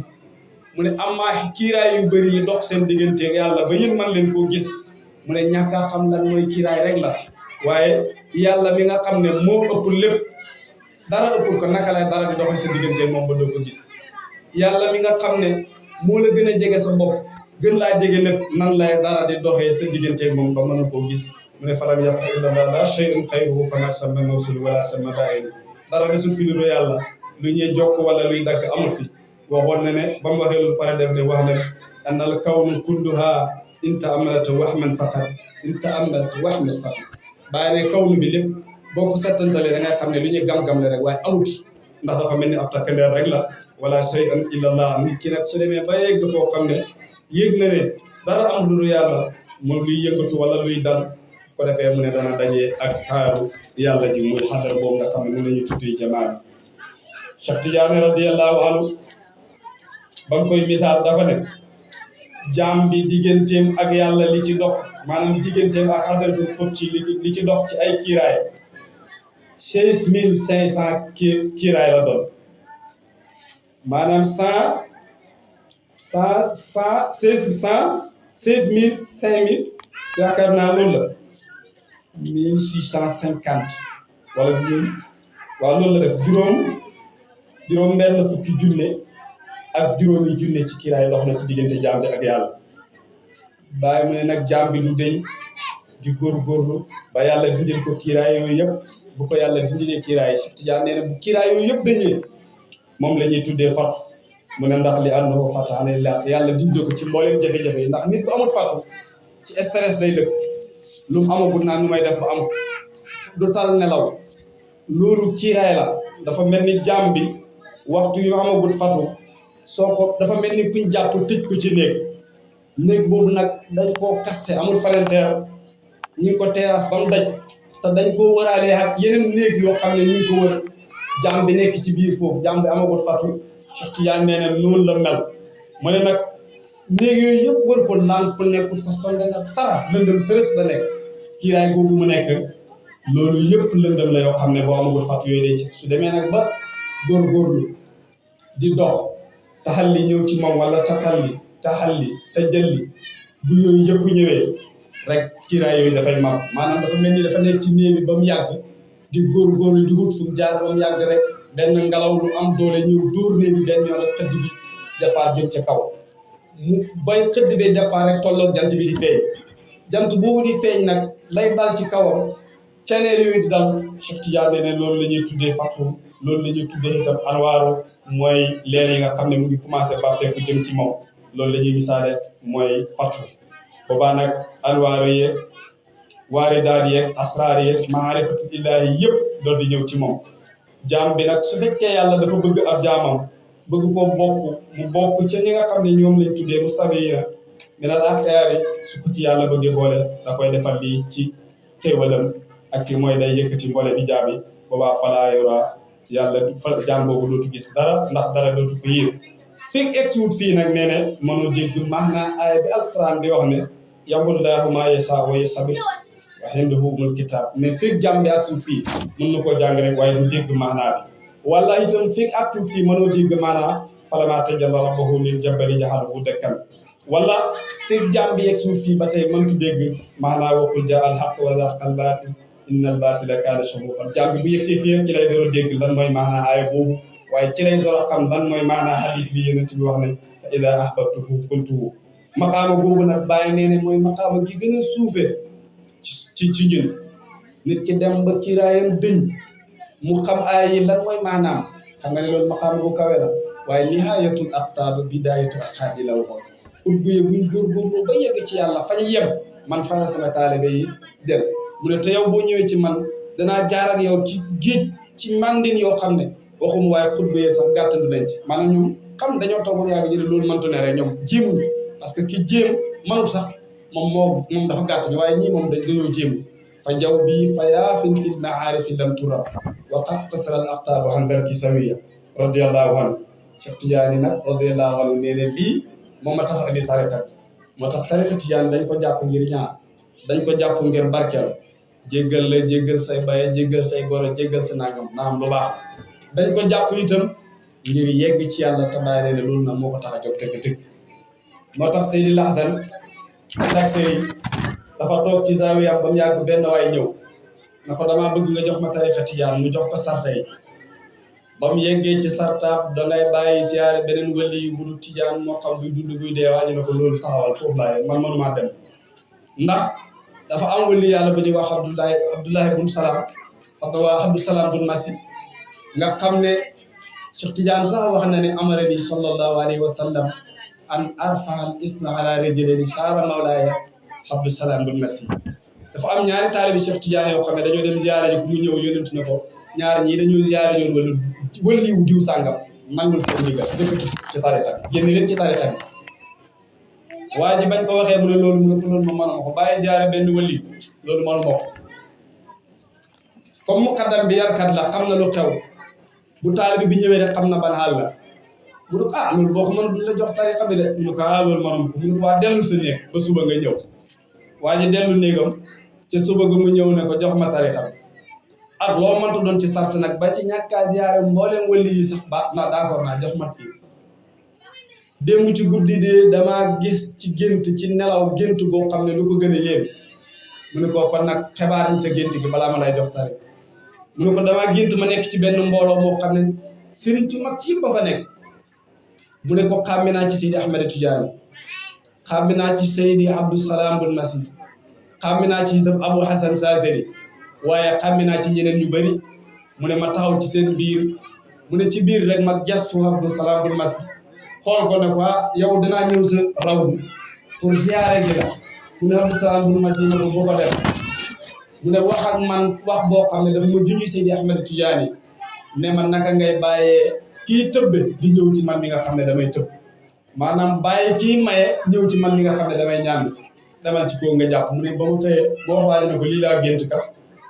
A: mu ne amaa kiiraay yu bëri yi dox seen diggante yàlla ba yéen man leen koo gis mu ne ñàkk a xam lan mooy kiiraay rek la waaye yàlla mi nga xam ne moo ëpp lépp dara ëppul ko naka lay dara di dox sa diggante moom ba doo ko gis yàlla mi nga xam ne moo la gën a jege sa bopp gën laa jege lépp nan lay dara di doxee sa diggante moom ba mën a koo gis mu ne falam yabqa illa la shay'un xayruhu fama sama mawsul wala sama ba'id dara desul fi lu yàlla lu ñuy jokk wala luy dagg amul fi waxoon na ne ba mu waxee lu pare def ne wax na annal kawnu kulluha in ta'ammalta wahman faqat bàyyi ne kawnu bi lépp boo ko settantalee da ngay xam ne lu ñuy gam-gam le rek waaye amut ndax dafa mel ni ab takkandeer rek la wala shay'an illa allah nit ki nag su demee ba yegg foo xam ne yëg na ne dara am lu yàlla moom luy yëngatu wala luy dal ko defee mu ne dana dajee ak taaru yàlla ji muy xadar boobu nga xam ne mu la ñuy tuddee jamaa Cheikh Tidiane radiyallahu anhu ba mu koy misaal dafa ne jaam bi digganteem ak yàlla li ci dox maanaam digganteem ak xadratul qudsi li ci dox ci ay kiiraay 16500 kiiraay la doon maanaam 16000 yaakaar naa loolu la 1650 wala waaw loolu la def juróom benn fukki junne ak juróomi junne ci kiiraay dox na ci diggante jaam bi ak yàlla bàyyi mu ne nag jaam bi du deñ di góorgóorlu ba yàlla dindil ko kiiraay yooyu yëpp bu ko yàlla dindilee kiiraay Cheikh Tidiane nee na bu kiiraay yooyu yëpp dañee moom la ñuy tuddee fatu mu ne ndax li annahu fataha yàlla dindil ko ci mbooleem jafe-jafe yi ndax nit bu amul fatu ci stress lay dëkk lu mu amagul naa nu may def ba am du tal nelaw loolu kiiraay la dafa mel ni jaam bi waxtu yu amagul fatu soo ko dafa mel ni kuñ jàpp tëj ko ci néeg boobu nag dañ koo kaste amul falanteer ñu ngi ko terrasse ba mu daj te dañ koo waraalee ak yeneen néeg yoo xam ne ñu ngi ko wër jaam bi nekk ci biir foofu jaam bi amagul fatu Cheikh Tidiane nee na noonu la mel mu ne nag néeg yooyu yëpp wër ko lamp nekkul fa sonde na tara lëndëm tërës la nekk kiiraay googu mu nekk loolu yëpp lëndëm la yoo xam ne boo amagul fatu yooyu day ci su demee nag ba góorgóorlu di dox taxalli ñëw ci moom wala taxalli tajalli bu yooyu yëpp ñëwee rek kiiraay yooyu dafay mag maanaam dafa mel ni dafa nekk ci néew bi ba mu yàgg di góorgóorlu di wut fu mu jaar ba mu yàgg rek benn ngelaw lu am doole ñëw dóor néew bi benn yoon rek xëdd bi départ jëm ca kaw mu bay xëdd bee départ rek tolloog jant bi di feeñ jant boobu di feeñ nag lay dal ci kawam ceneel yooyu di dal Cheikh Tidiane ne loolu la ñuy tuddee fatu loolu la ñuy tuddee itam anwaaru mooy leer yi nga xam ne mu ngi commencé bàfeeku jëm ci moom loolu la ñuy misaale mooy fatu boobaa nag anwaaru yi waaridaat yeeg asraar yeeg maarifatu illaahi yëpp doon di ñëw ci moom jaam bi nag su fekkee yàlla dafa bëgg ab jaamam bëgg ko bokk mu bokk ci ñi nga xam ne ñoom lañ tuddee mustafiina minal axyaari su ko ci yàlla bëggee boole da koy defal lii ci xéewalam ak ci mooy day yëkkati mboole bi jaabi boobaa falaa yora yàlla jaam boobu dootu gis dara ndax dara dootu ko yéew fi egsiwut fii nag nee ne mënu dégg maanaa aaya bi alquran di wax ne yamhullaahu maa yashaa wa yuthbit wa indahu ummul kitaab mais fii jaam bi agsiwut fii mën na koo jàng rek waaye du dégg maanaa bi wala itam fii agsiwut fii mënoo dégg maanaa falammaa tajallaa rabbuhu lil jabali ja'alahu dakkan wala fii jaam bi egsiwut fii ba tey mëntu dégg maanaa wa qul jaa al haqqu wa zahaqa al baatil inna al baatila kaana zahuuqan jaam bi bu yegsee fii ci lay door a dégg lan mooy maanaa aaya boobu waaye ci lay door a xam lan mooy maanaa hadis bi yonent bi wax ne fa idaa ahbabtuhu qultuhu maqaama boobu nag bàyyi nee ne mooy maqaama gi gën a suufee ci ñun nit ki dem ba kiraayam dëñ mu xam aaya yi lan mooy maanaam xam nga ne loolu maqaama bu kawe la waaye nihaayatul aqtaab bidaayatul asxaab yi la waxoon ubbi buñ góorgóorlu ba yegg ci yàlla fañ yem man fa sama taalibe yi dem mu ne te yow boo ñëwee ci man danaa jaar ak yow ci géej ci mandin yoo xam ne waxuma waaye xutba yee sax gàttandu nañ ci maanaam ñoom xam dañoo toog ba yàgg ñu ne loolu mëntu ne rek ñoom jéemuñu parce que ki jéem mënut sax moom dafa gàtt ni waaye ñii moom dañoo jéemu fa jaw bii fa yaafin fil maarifi lam tura wa qad qasara al aqtaab an darki sawiya radiyallahu anhu Cheikh Tidiane nag radiyallahu anhu nee ne lii moom ma tax indi tariqa bi moo tax tariqa Tidiane dañ ko jàpp ngir ñaar dañ ko jàpp ngir barkeel jéggal la jéggal say baye jéggal say goro jéggal sa nangam naam lu baax dañ ko jàpp itam ngir yegg ci yàlla tabaaree ne loolu nag moo ko tax a jóg tëgg moo tax Seydi Laxsan ak Seydi dafa toog ci zaawiyam ba mu yàgg benn waay ñëw na ko damaa bëgg nga jox ma tariqa Tijaan mu jox ko sarta yi ba mu yeggee ci sartaab dangay bàyyi siyaare beneen wali yu bu dul Tijaan moo xam buy dund buy dee waa ñu ne ko loolu taxawal foofu laay man mënumaa dem ndax dafa am wali yàlla bu ñuy wax Abdullahi bun Salaam Abdou Salaam bun Massi nga xam ne Cheikh Tidiane sax wax na ne amarani sallallahu alayhi wa sallam an arfa'al isna ala rijlayni saara mawlaaya Abdou Salaam bun Massi dafa am ñaari taalibi Cheikh Tidiane yoo xam ne dañoo dem ziyaare ji ku mu ñëw yónent na ko ñaar ñii dañoo ziyaare ñoon wala waliwu diw sàngam nangul seen ndigal dëkk ci tariqa bi génn leen ci tariqa bi waa ji bañ ko waxee mu ne loolu mu ne ko loolu ma mënuma ko bàyyi ziyaare benn waliw loolu mënuma ko comme muqaddam bi yarkat la xam na lu xew bu taalibi bi ñëwee rek xam na ban xaal la mu ne ko loolu boo ko mën duñ la jox tariqa bi de mu ne ko loolu mënuma ko mu ne ko waa dellu sa néeg ba suba nga ñëw waa ji dellu néegam ca suba ga mu ñëw ne ko jox ma tariqa bi ak loo mënta doon ci sart nag ba ci ñàkkaa ziyaare mbooleem wali yi sax ba na d'accord naa jox ma kii démb ci guddi de damaa gis ci gént ci nelaw gént boo xam ne lu ko gën a yéem mu ne ko kon nag xibaar ñu sa gént gi balaa ma lay jox tariqa mu ne ko damaa gént ma nekk ci benn mbooloo moo xam ne sëriñ ci mag ci ba fa nekk mu ne ko xàmmi naa ci Seydi Ahmed Tidiane xàmmi naa ci Seydi Abdou Salaam bun Massi xàmmi naa ci Abou Hassan Sazeli waaye xàmmi naa ci ñeneen ñu bëri mu ne ma taxaw ci seen biir mu ne ci biir rek ma gestu Abdou Salaam bun Massi xool ko ne ko yow danaa ñëw sa rawdu pour ziyaare si la mu ne Abdou Salaam bun Massi ne ko boo ko def mu ne wax ak man wax boo xam ne dafa ma junj Seydi Ahmed Tidiane ne ma naka ngay bàyyee kii tëbbe di ñëw ci man mi nga xam ne damay tëb maanaam bàyyi kii maye ñëw ci man mi nga xam ne damay ñaan demal ci koo nga jàpp mu ne ba mu xëyee boo waaj ne ko lii laa gént kat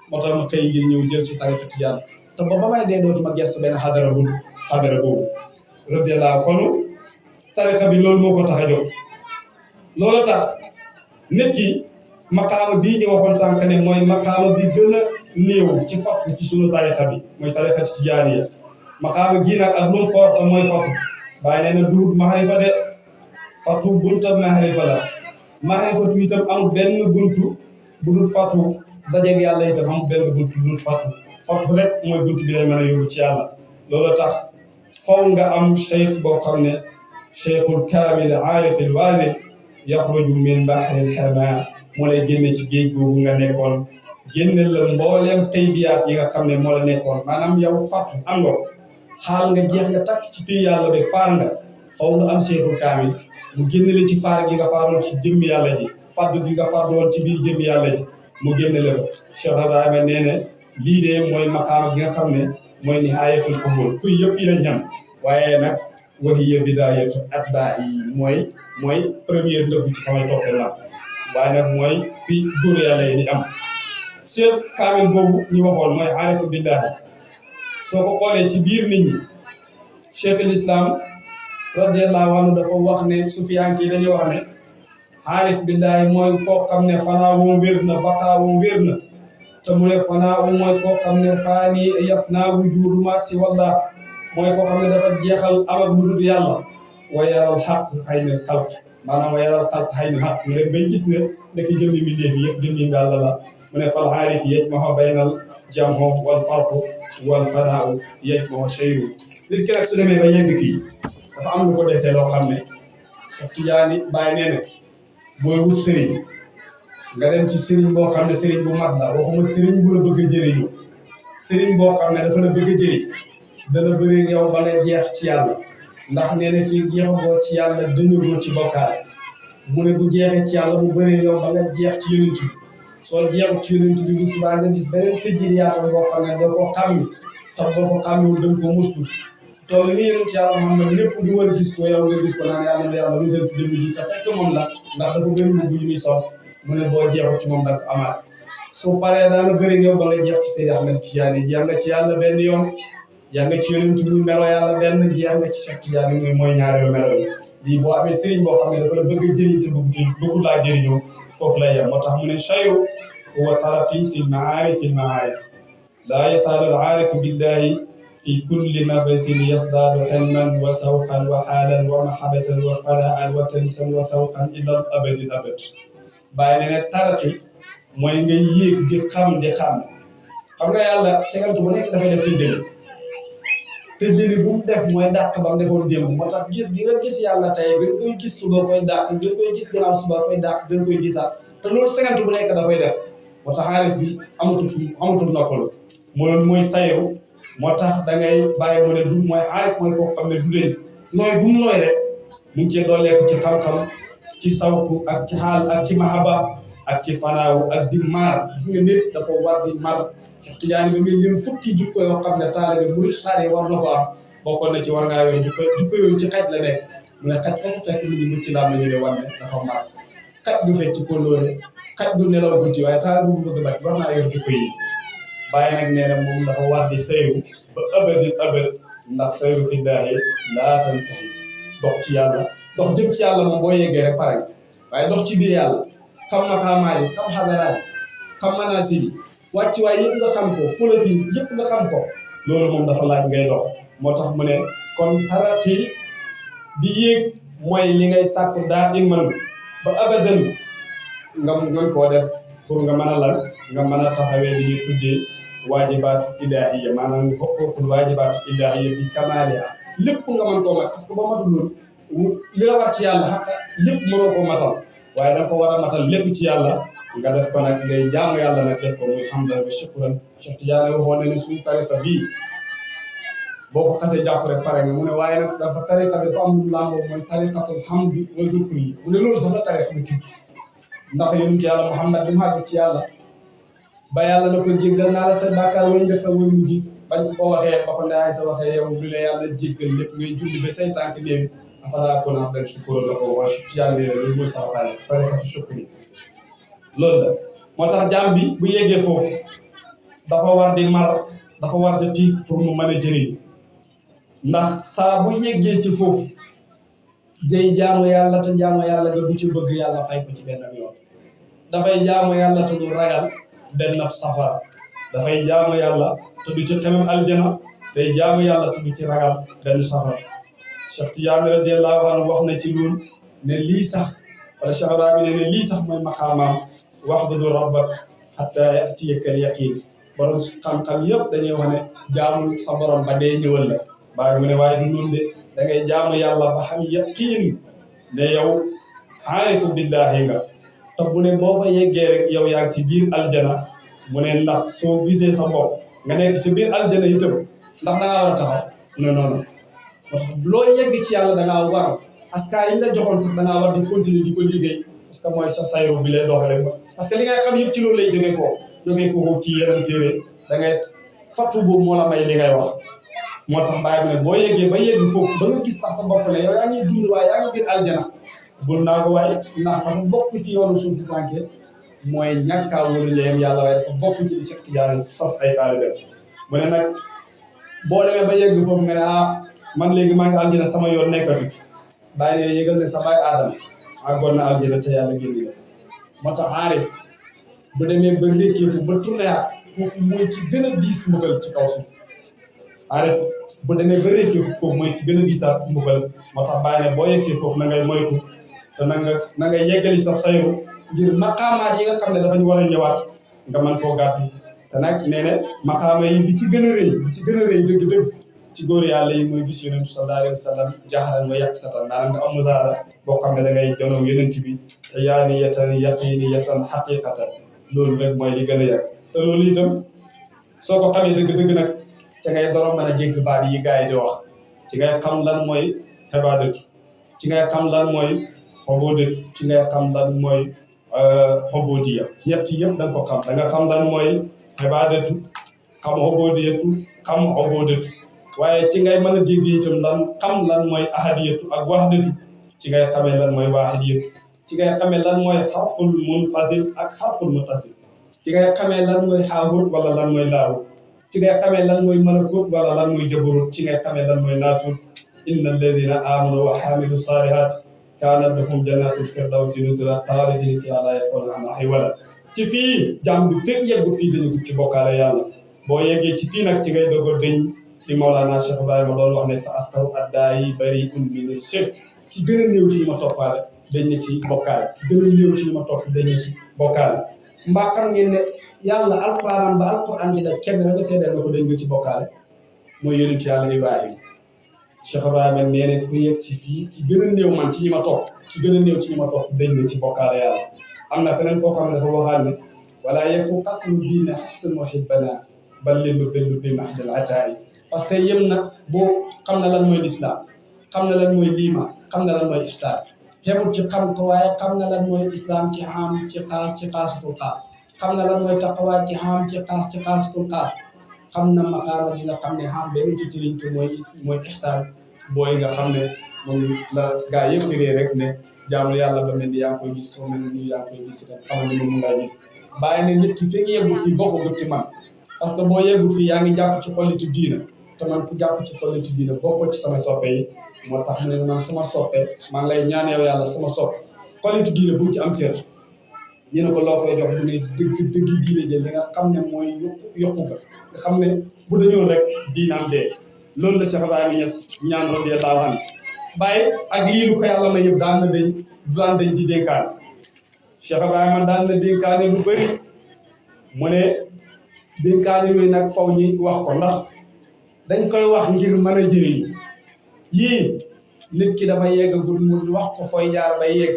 A: moo tax ma xëy ngir ñëw jël si tariqa Tijaan te ba may dee dootuma gestu benn xadara boobu radiyallahu kon tariqa bi loolu moo ko tax a jóg loolu tax nit ki maqaama bii ñu waxoon sànq ne mooy maqaama bi gën a néew ci fatu ci sunu tariqa bi mooy tariqa Tijaaniya maqaama gii nag ak lu mu foor te mooy fatu bàyyi nee na duut maxarifa de fatu bunta maxarifa la maxarifatu itam amul benn buntu bu dul fatu dajeeg yàlla itam amul benn buntu bu dul fatu rek mooy buntu bi lay mën a yóbbu ci yàlla loolu tax faw nga am cheikh boo xam ne cheikhul kaamil aarifil waadil yaxruju min bahril xamaa moo lay génne ci géej googu nga nekkoon génne la mbooleem taybiyaat yi nga xam ne moo la nekkoon maanaam yow fatu am nga xaal nga jeex nga takk ci biir yàlla bi faar nga faw nga am cheikhul kaamil mu génne la ci faar gi nga faaroon ci jëmmi yàlla ji faddu gi nga faddu woon ci biir jëmmi yàlla ji mu génne la ko Cheikh Ibrahima nee ne lii de mooy maqaama gi nga xam ne mooy nihayatul fudul kuy yëpp fii lañ ñam waaye nag wahiya bidayatu atbaa'i mooy première ndëgg ci samay toppe la waaye nag mooy fii góor yàlla yi di am Cheikh kaamil boobu ñu waxoon mooy aarifu billahi soo ko xoolee ci biir nit ñi Cheikh al Islam radiyallahu anhu dafa wax ne sufiyanke yi dañuy wax ne aarif billahi mooy koo xam ne fanaa woom wér na baqaa woom wér na te mu ne fanaa woom mooy koo xam ne faani yaf naa wujudu ma si wallah mooy koo xam ne dafa jeexal amal lu dul yàlla wa yaral xaq xëy na xalq maanaam wa yaral xalq xëy na xaq mu ne bañ gis ne nekk jëmmi mi léefi yëpp jëmmi ngàlla la mu ne fal aarif yajma'u baynal jam'u wal farqu wal fanaa'u yajma'u shay'u nit ki nag su demee ba yegg fii dafa am lu ko desee loo xam ne Tijaani Baay nee na booy wut sëriñ nga dem ci sëriñ boo xam ne sëriñ bu mat la waxuma sëriñ bu la bëgg a jëriñu sëriñ boo xam ne dafa la bëgg a jëriñ dana bëri yow ba nga jeex ci yàlla ndax nee na fii jeexagoo ci yàlla dañagoo ci bokkaale mu ne bu jeexee ci yàlla bu bëri yow ba nga jeex ci yonent bi soo jeexu ci yonent bi bu subaa nga gis beneen tëjjil yaatam boo xam ne doo ko xàmmi tax boo ko xàmmiwul danga ko muslu toll ni yonent yàlla Muhammad lépp du war gis ko yow nga gis ko naan yàlla na yàlla musal ci dëmm bi te fekk moom la ndax dafa gën mbubb yu muy sol mu ne boo jeexu ci moom danga ko amaat su paree daana bëri yow ba nga jeex ci Seydi Ahmed Tidiane jeex nga ci yàlla benn yoon jeex nga ci yonent muy melo yàlla benn jeex nga ci Cheikh Tidiane mooy ñaareelu melo yi lii boo amee sëriñ boo xam ne dafa la bëgg a jëriñ te bëggu laa jëriñoo foofu lay yem moo tax mu ne chayru huwa taraqi fi lmaarif laa yasaalu al aarifu billahi fi kulli nafasin yasdaadu ilman wa sawqan wa xaalan wa mahabatan wa fanaan wa tansan wa sawqan ila al abadi abad bàyyi ne ne taraqi mooy nga yéeg di xam xam nga yàlla segantu bu nekk dafay def tëjëli bu mu def mooy dàq ba mu defoon démb moo tax gis gi nga gis yàlla tey gën koy gis suba koy dàq gën koy gis gannaaw suba koy dàq gën koy gisaat te loolu segantu bu nekk dafay def moo tax aarif bi amatul noppalu mooy sayeru moo tax da ngay bàyyi mu ne du mooy aarif mooy koo xam ne du leen nooy bu mu nooy rek mu ngi cee dooleeku ci xam-xam ci sawku ak ci xaal ak ci mahaba ak ci fanaawu ak di maar gis nga nit dafa war di mar Cheikh Tidiane bi muy lim fukki jukko yoo xam ne taalibe murid saare war na ko am bokkoon na ci war ngaa yooyu jukko yooyu ci xaj la nekk mu ne xaj foofu fekk mu ngi mucc laam la ñu ne wane dafa mar xaj du fekk ci kóllóore xaj du nelaw guddi waaye taal bu mu bëgg a war naa yor jukko yi bàyyi nag nee na moom dafa war di sayru ba abadil abad ndax sayru fi daahi laa tantahi dox ci yàlla dox jëm ci yàlla moom boo yeggee rek pare waaye dox ci biir yàlla xam maqaamaat yi xam xadaraat yi xam manaasib yi wàccuwaay yëpp nga xam ko fulati yëpp nga xam ko loolu moom dafa laaj ngay dox moo tax mu ne kon taraqi di yéeg mooy li ngay sàkk daa iman ba abadan nga mën koo def pour nga mën a lan nga mën a taxawee li ñuy tuddee waajibaatu ilaahiya maanaam xuquuqul waajibaatu ilaahiya bi kamaaliha lépp nga mën koo mat parce que boo matul loolu li la war ci yàlla xam lépp mënoo ko matal waaye da nga ko war a matal lépp ci yàlla nga def ko nag ngay jaamu yàlla nag def ko muy hamdan wa shukran Cheikh Tidiane waxoon na ne suñu tariqa bii boo ko xasee jàpp rek pare nga mu ne waaye nag dafa tariqa bi dafa am lu mu làmboo mooy tariqatul hamdi wa zikri mu ne loolu sax la tariqa bi tudd ndax yonent yàlla Muhammad bi mu àgg ci yàlla ba yàlla na ko jéggal naa la sa bàkkaar way njëkk a way mujj bañ ko waxee ba ko ndaay sa waxee yow lu la yàlla jéggal lépp ngay julli ba say tànk néew afalaa kon hamdan shukran la ko wax Tidiane loolu mooy sama tariqatu shukri loolu la moo tax jaam bi bu yeggee foofu dafa war di mar dafa war di tiif pour mu mën a jëriñ ndax saa bu yeggee ci foofu jëy jaamu yàlla te jaamu yàlla nga du ci bëgg yàlla fay ko ci benn yoon dafay jaamu yàlla te du ragal benn safara dafay jaamu yàlla te du ci xemem aljana day jaamu yàlla te du ci ragal benn safara Cheikh Tidiane radiyallahu anhu wax na ci loolu ne lii sax wala Cheikh Rabi ne lii sax mooy maqaamaam wa'budu rabbaka hattaa ya'tiyakal yaqiin borom xam-xam yëpp dañuy wax ne jaamul sa borom ba dee ñëwal la waaye mu ne waaye du noonu de da ngay jaamu yàlla ba xam yaqiin ne yow aarifu billahi nga te bu ne boo fa yeggee rek yow yaa ngi ci biir aljana mu ne ndax soo gisee sa bopp nga nekk ci biir aljana itam ndax da ngaa war a taxaw mu ne noonu loo yegg ci yàlla da ngaa war askar yi la joxoon sax da ngaa war di continuer di ko liggéey parce que mooy sa sayru bi lay doxale parce que li ngay xam yëpp ci loolu lay jógee ko ci yeneen téere da ngay fattu boobu moo la may li ngay wax moo tax bàyyi bi ne boo yeggee ba yegg foofu ba nga gis sax sa bopp ne yow yaa ngi dund waaye yaa ngi biir aljana bul naa ko waaye ndax dafa bokk ci yoonu suufi sànke mooy ñàkkaa wóolu njëyam yàlla waaye dafa bokk ci di Cheikh Tidiane sas ay taalibe mu ne nag boo demee ba yegg foofu nga ne man léegi maa ngi aljana sama yoon nekkatu bàyyi ne yëgal ne sa baay aadama àggoon na aljana te yàlla génn la moo tax aarif bu demee ba rékkeeku ba tourné at kooku mooy ci gën a diis mbugal ci kaw suuf aarif bu demee ba rékkeeku kooku mooy ci gën a diisaat mbugal moo tax bàyyi ne boo yegsee foofu na ngay moytu te na nga yeggali sa sayru ngir maqaamaat yi nga xam ne dafa ñu war a ñëwaat nga mën koo gàttu te nag nee na maqaama yi bi ci gën a rëy dëgg-dëgg ci góor yàlla yi mooy gis yonent sallallahu alayhi wa sallam jaxaran wa yàq satan maanaam nga am musaara boo xam ne da ngay jonow yonent bi te yaani yatan yaqini yatan xaqiqatan loolu rek mooy li gën a yàgg te loolu itam soo ko xamee dëgg-dëgg nag ci ngay doro mën a dégg baat yi gars yi di wax ci ngay xam lan mooy xibaadatu ci ngay xam lan mooy xoboodatu ci ngay xam lan mooy xoboodiya ñett yëpp da nga ko xam da nga xam lan mooy xibaadatu xam xoboodiyatu xam xoboodatu waaye ci ngay mën a dégg itam xam lan mooy ahadiyatu ak wahdatu ci ngay xamee lan mooy waahidiyatu ci ngay xamee lan mooy xarful munfasil ak xarful muttasil ci ngay xamee lan mooy xaahut wala lan mooy laahut ci ngay xamee lan mooy malakut wala lan mooy jabarut ci ngay xamee lan mooy naasut inna alladina amanu wa xaamilu salihat kaanat lahum jannatul firdawsi nuzula xaalidina fiihaa laa yabghuuna anhaa hiwala ci fii jàmm bi fekk yeggut fii dañu ci bokkaale yàlla boo yeggee ci fii nag ci ngay dogo deñ li Mawlana Cheikh Ibrahima doon wax ne fa askaru addaayi bari'un mina shirk ki gën a néew ci ñi ma toppaale dañ ne ci bokkaale ki gën a néew ci ñi ma topp dañ ne ci bokkaale mbaa xam ngeen ne yàlla alquran ba alquran bi da kenn rek nga seedeel nga ko dañ nga ci bokkaale mooy yonent yàlla Ibrahima Cheikh Ibrahima nee na ku yegg ci fii ki gën a néew man ci ñi ma topp ki gën a néew ci ñi ma topp dañ ne ci bokkaale yàlla am na feneen foo xam ne dafa waxaat ne wala yeku qasru diine xasan muhibbana bal lillu bellu bi mahdal ataay parce que yem na boo xam na lan mooy lislaam xam na lan mooy liima xam na lan mooy ihsaan xebul ci xam ko waaye xam na lan mooy islam ci xam ci xaasutul xaas xam na lan mooy taqwa ci xam ci xaasutul xaas xam na maqaama yi nga xam ne xam benn ci jëriñ te mooy ihsaan booy nga xam ne moom la gaa yëpp réer rek ne jaamul yàlla ba mel ni yaa ngi koy gis soo mel ni yaa ngi koy gis itam xamal ni moom mu ngaa gis bàyyi ne nit ki fekk yeggul fii bokkul ci man parce que boo yeggul fii yaa ngi jàpp ci xollitu diina te man ku jàpp ci xollitu diina bokkoo ci sama soppe yi moo tax mu ne man sama soppe maa ngi lay ñaan yow yàlla sama soppe xollitu diina bu mu ci am cër ñu ne ko loo koy jox mu ne dëgg diine jël li nga xam ne mooy yokku nga xam ne bu dañoo rek diinaam dee loolu la Cheikh Ibrahima Niass ñaan radiyallahu anhu bàyyi ak lii lu ko yàlla may yëpp daan dañ di dénkaane Cheikh Ibrahima daan na dénkaane lu bëri mu ne dénkaane yooyu nag faw ñi wax ko ndax dañ koy wax ngir mën a jëriñ yii nit ki dafa yeggagul mu wax ko fooy jaar ba yegg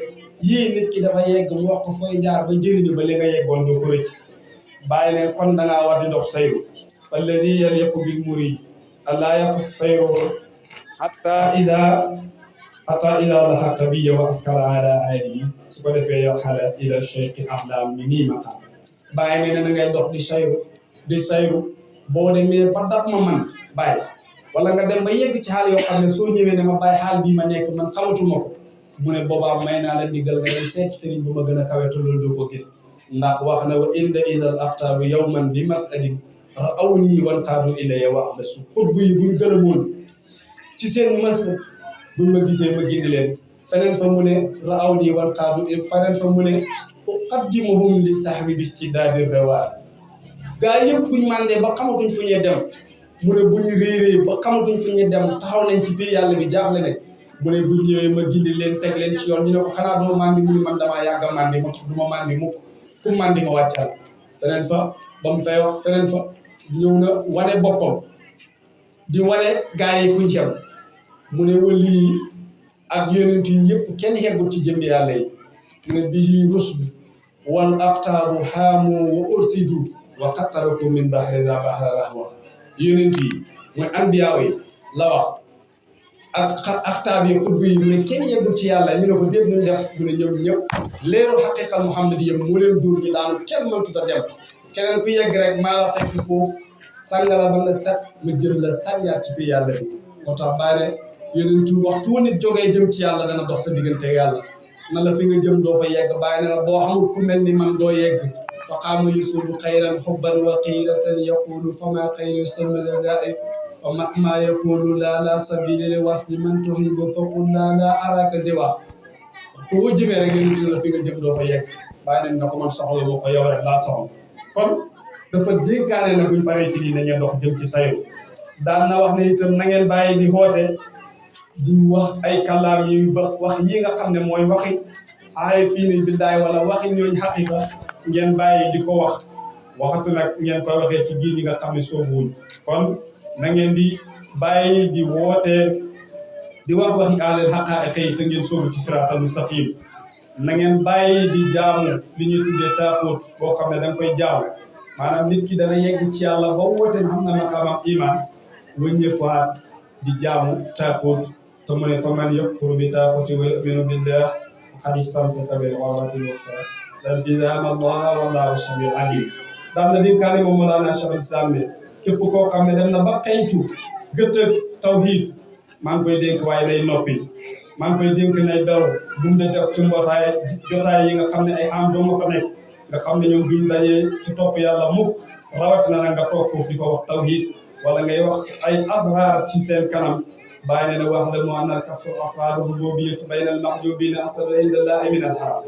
A: yii nit ki dafa yegg mu wax ko fooy jaar ba jëriñu ba li nga yeggoon doo ko rëcc bàyyi ne kon da ngaa war di dox sayru falladi yaliqu bil murid allaa yaqif sayruhu hatta ida lahaqa biya wa askara ala aalihi su ko defee yow xala ila cheikhi ahlam mi nii maqam bàyyi ne na ngay dox di sayru boo demee ba dab ma man bàyyi wala nga dem ba yegg ci xaal yoo xam ne soo ñëwee ne ma bàyyi xaal bii ma nekk man xamatuma ko mu ne boobaa may naa la ndigal nga dem seet sëriñ bu ma gën a kawe te loolu doo ko gis ndax wax na wa inda isal aqtaabu yawman bi masadin ra'awni wanqaadu ilayya wa ahdasu xutbu yi buñ gërëmoon ci seen masad buñ ma gisee ma gindi leen feneen fa mu ne ra'awni wanqaadu feneen fa mu ne uqaddimuhum li sahbi bistidaadi rewaar gaa yëpp buñ màndee ba xamatuñ fu ñuy dem mu ne bu ñu réeree ba xamatuñ fu ñuy dem taxaw nañ ci biir yàlla bi jaaxle ne mu ne bu ñëwee ma gindi leen teg leen ci yoon ñu ne ko xanaa doo màndi mu ne man damaa yàgg a màndi moo tax du ma màndi mukk ku màndi ma wàccal feneen fa ba mu fay wax feneen fa ñëw na wane boppam di wane gaa yi fuñ xem mu ne wali yi ak yonent yi yëpp kenn xeggul ci jëmbi yàlla yi mu ne bihi rusdu wal aqtaabu xaamu wa ursidu wa qattaraku min bahri la bahra rahma yonent yi mooy anbiyaaw yi la wax ak taab yi xutbu yi mu ne kenn yeggul ci yàlla ñu ne ko déet ñu def mu ne ñoom ñëpp leeru xaqiqal Muhammad yi moo leen dóor ñu daanu kenn mënut a dem keneen ku yegg rek maa la fekk foofu sàngala ba nga set ma jël la sàngaat ci biir yàlla bi moo tax bàyyi ne yonentu waxtu nit jógee jëm ci yàlla dana dox sa diggante yàlla na la fi nga jëm doo fa yegg bàyyi ne la boo xamul ku mel ni man doo yegg fa qaama yusubu xayran xubban wa qiilatan yaqulu fama xayru samazai fa ma yaqulu la sabila li wasli man tuhibu fa qul la araka ziwa boo jëmee rek yonentu la fi nga jëm doo fa yegg bàyyi ne na ko man soxla boo ko yow rek laa soxla kon dafa dénkaane na buñ paree ci lii nañu dox jëm ci sayu daan na wax ne itam na ngeen bàyyi di xoote di wax ay kàllaam yi wax yi nga xam ne mooy waxi aarifiina billaahi wala waxi ñooñ xaqiqa ngeen bàyyi di ko wax waxatu nag ngeen koy waxee ci biir ñi nga xam ne soobuwuñ kon na ngeen di bàyyi di woote di wax waxi aalal xaqaa'iqa yi te ngeen soobu ci siraatal mustaqim na ngeen bàyyi di jaamu li ñuy tuddee taaxut boo xam ne da nga koy jaamu maanaam nit ki dana yegg ci yàlla ba woote xam na maqaamam iman wëññeekuwaat di jaamu taaxut te mu ne fa man yakfur bi taaxuti wa yuminu billah faqad istamsaka bil urwatil wuthqa lanfisaama allaha wallahu samiun alim daan na dénkaane moom Mawlana Cheikh al-Islam ne képp koo xam ne dem na ba xeeñtu gëtt tawhid maa ngi koy dénk waaye day noppi maa ngi koy dénk nay beru bum de def ci mbootaay jotaay yi nga xam ne ay am doo nga fa nekk nga xam ne ñoom duñ dajee ci topp yàlla mukk rawatina nag nga toog foofu di fa wax tawhid wala ngay wax ay asrar ci seen kanam bàyyi ne na wax la mu annal kasfu asrar rububiyyati bayna al mahjubina asadu inda allahi min al haram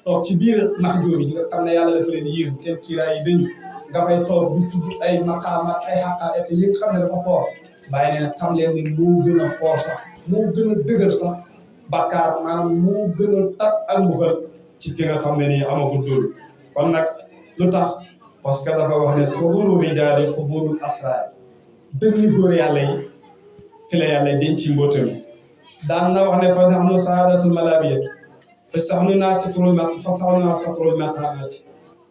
A: toog ci biir mahjub yi nga xam ne yàlla dafa leen yéeru kenn kiiraay yi dañu nga fay toog di tudd ay maqaamat ay xaqaaiq yi nga xam ne dafa foor bàyyi ne nag xam leen ni moo gën a foor sax moo gën a dëgër sax bàkkaar maanaam moo gën a tat ak mbugal ci ki nga xam ne nii amagul loolu kon nag lu tax parce que dafa wax ne sururu rijaali quburul asraar dënni góor yàlla yi fi la yàlla denc ci mbootam daan na wax ne fa nahnu saadatul malabiyat fa saxnu naa satrul maqaamaati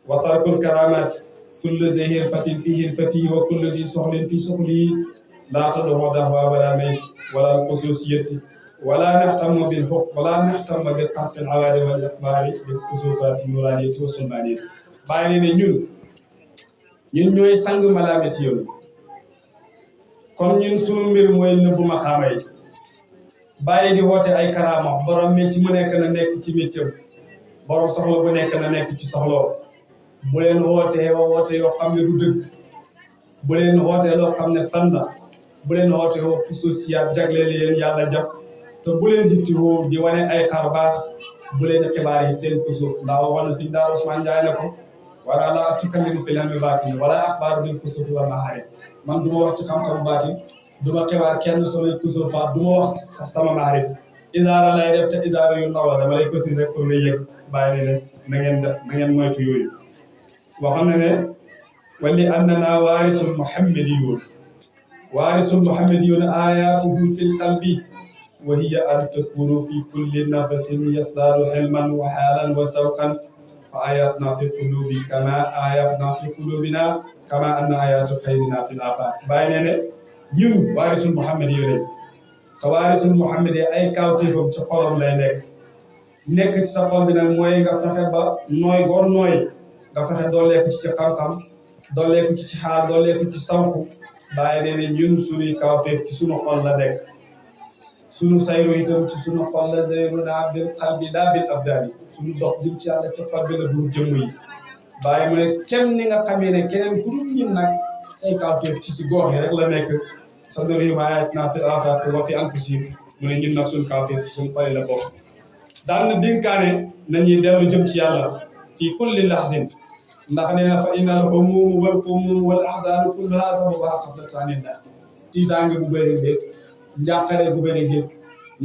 A: wa tarkul karaamaati kullu zi hirfatin fi hirfatihi wa kullu zi soxlin fi soxlihi laa tad'u dahwa wala mays wala xususiyati wala naxtamma bil xukm wala naxtamma bi xarqil awaari wal ixbaari bi xusufaati nuraaniyati wa sulmaaniyati bàyyi ne ñun ñooy sang malaamati yoon kon ñun sunu mbir mooy nëbbu maqaama yi bàyyi di woote ay karaama borom mécc mu nekk na nekk ci méccam borom soxla bu nekk na nekk ci soxloo bu leen wootee woote yoo xam ne du dëgg bu leen wootee loo xam ne fan la bu leen wootee woo xususiyaat jagleel leen yàlla jàpp te bu leen yittewoo di wane ay xar baax bu leen xibaar yi seen ko suuf ndax waxoon na si Daara Ousmane Ndiaye ne ko wala la tukallimu fil ilmi baatin wala axbaaru bil kusuuf wa maarif man du ma wax ci xam-xamu baatin du ma xibaar kenn samay kusuufaat du ma wax sax sama maarif isaara lay def te isaara yu ndaw la dama lay kosi rek pour nga yëg bàyyi ne na ngeen def na ngeen moytu yooyu waxam ne ne wali annana waarisul muhammadiyuun ayatuhu fil qalbi wa hiya an takunu fi kulli nafasin yasdaadu xilman wa xaalan wa sawqan fa ayatna fi qulubi kama ayatna fi qulubina kama anna ayatu xayrina fil afaq bàyyi ne ne ñun waarisul muhammadiyuun te waarisul muhammadi ay kawtéefam ci xolam lay nekk ci sa xol bi nag mooy nga fexe ba nooy goor nooy nga fexe dooleeku ci xam-xam dooleeku ci xaal dooleeku ci sawku bàyyi ne ne ñun suñuy kawtéef ci suñu xol la nekk suñu sayru itam ci suñu xol la zayruna bil qalbi la bil abdaani suñu dox jëm ci yàlla ci xol bi la du jëmm yi bàyyi mu ne kenn ni nga xamee ne keneen ku dul ñin nag say kawtéef ci si gox yi rek la nekk sanurihim ayatina fil afaaqi wa fi anfusihim mu ne ñun nag suñu kawtéef ci suñu xol la bokk daan na dénkaane nañuy dellu jëm ci yàlla fii kulli lahzin ndax nee na fa innal humuum wal humuum wal ahzaan kulluhaa sababuhaa ghaflatun anillah tiitaange bu bëri géeg njàqare bu bëri géeg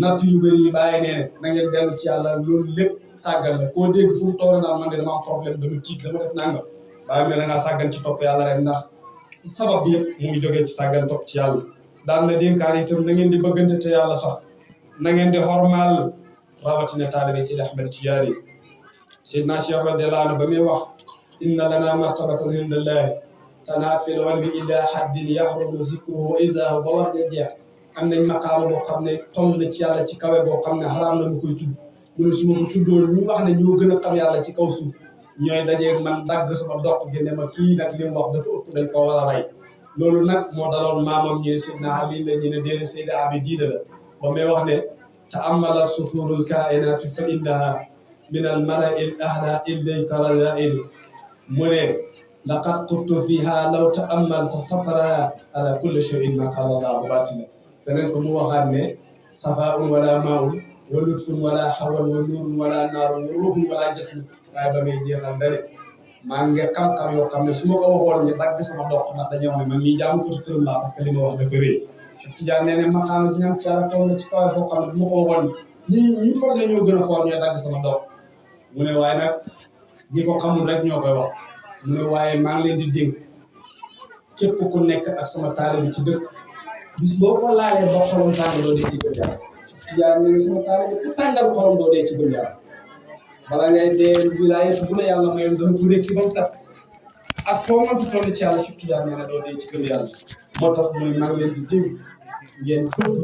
A: natt yu bëri yi bàyyi nee na ngeen dellu ci yàlla loolu lépp sàggan la koo dégg fu mu toll naan man de dama am problème dama tiit dama def nangam bàyyi mu ne da ngaa sàggan ci topp yàlla rek ndax sabab bi yëpp mu ngi jógee ci sàggan topp ci yàlla daan na dénkaane itam na ngeen di bëggante te yàlla tax na ngeen di xormaal rawatina taalibe Seydi Ahmed Tijaani Seydina Cheikh radiyallahu anhu ba muy wax inna lana martabatan indallahi tanaat fil qalbi ila haddin yaxrumu zikruhu wa ibzaahu ba wax ja jeex am nañ maqaama boo xam ne toll na ci yàlla ci kawe boo xam ne xaraam na mu koy tudd mu ne su ma ko tuddoon ñi wax ne ñoo gën a xam yàlla ci kaw suuf ñooy dajeeg man dagg sama doq gi ne ma kii nag li mu wax dafa ëpp dañ ko war a rey loolu nag moo daloon maamam ñi ne Seydina Ali la ñu ne déedéet Seydi Abi diida la ba may wax ne ta'ammalat suturul kainati fa innaha min al mala'i al ahla ilayka radail mu ne laqad qultu fiha law ta'ammalta satraha ala kulli shay'in ma qala Allahu batina feneen fa mu waxaat ne safaa'un wala maa'un wa lutfun wala hawan wa nuurun wala naarun wa ruuhun wala jasm waaye ba may jeexal dane maa ngi xam-xam yoo xam ne su ma ko waxoon ñu dagg sama doq ndax dañoo wax ne man mii jaamu ko ci këram laa parce que li ma wax dafa rëy Tijaan nee ne maqaama ñam ci yàlla toll na ci kaw foo xam ne bu ma ko waxoon ñi foog ne ñoo gën a foor ñooy dagg sama doq mu ne waaye nag ñi ko xamul rek ñoo koy wax mu ne waaye maa ngi leen di dénk képp ku nekk ak sama taalibe bi ci dëkk bis boo ko laalee ba xolam tàng doo dee ci gëm yàlla Tijaan nee ne sama taalibe bi ku tàngal xolam doo dee ci gëm yàlla bala ngay dee wilaayatu bu la yàlla mayoon dana ko rékki ba mu set ak foo mënti toll ci yàlla Tijaan nee na doo dee ci gëm yàlla moo tax mu ne maa ngi leen di dénk ngeen bëgg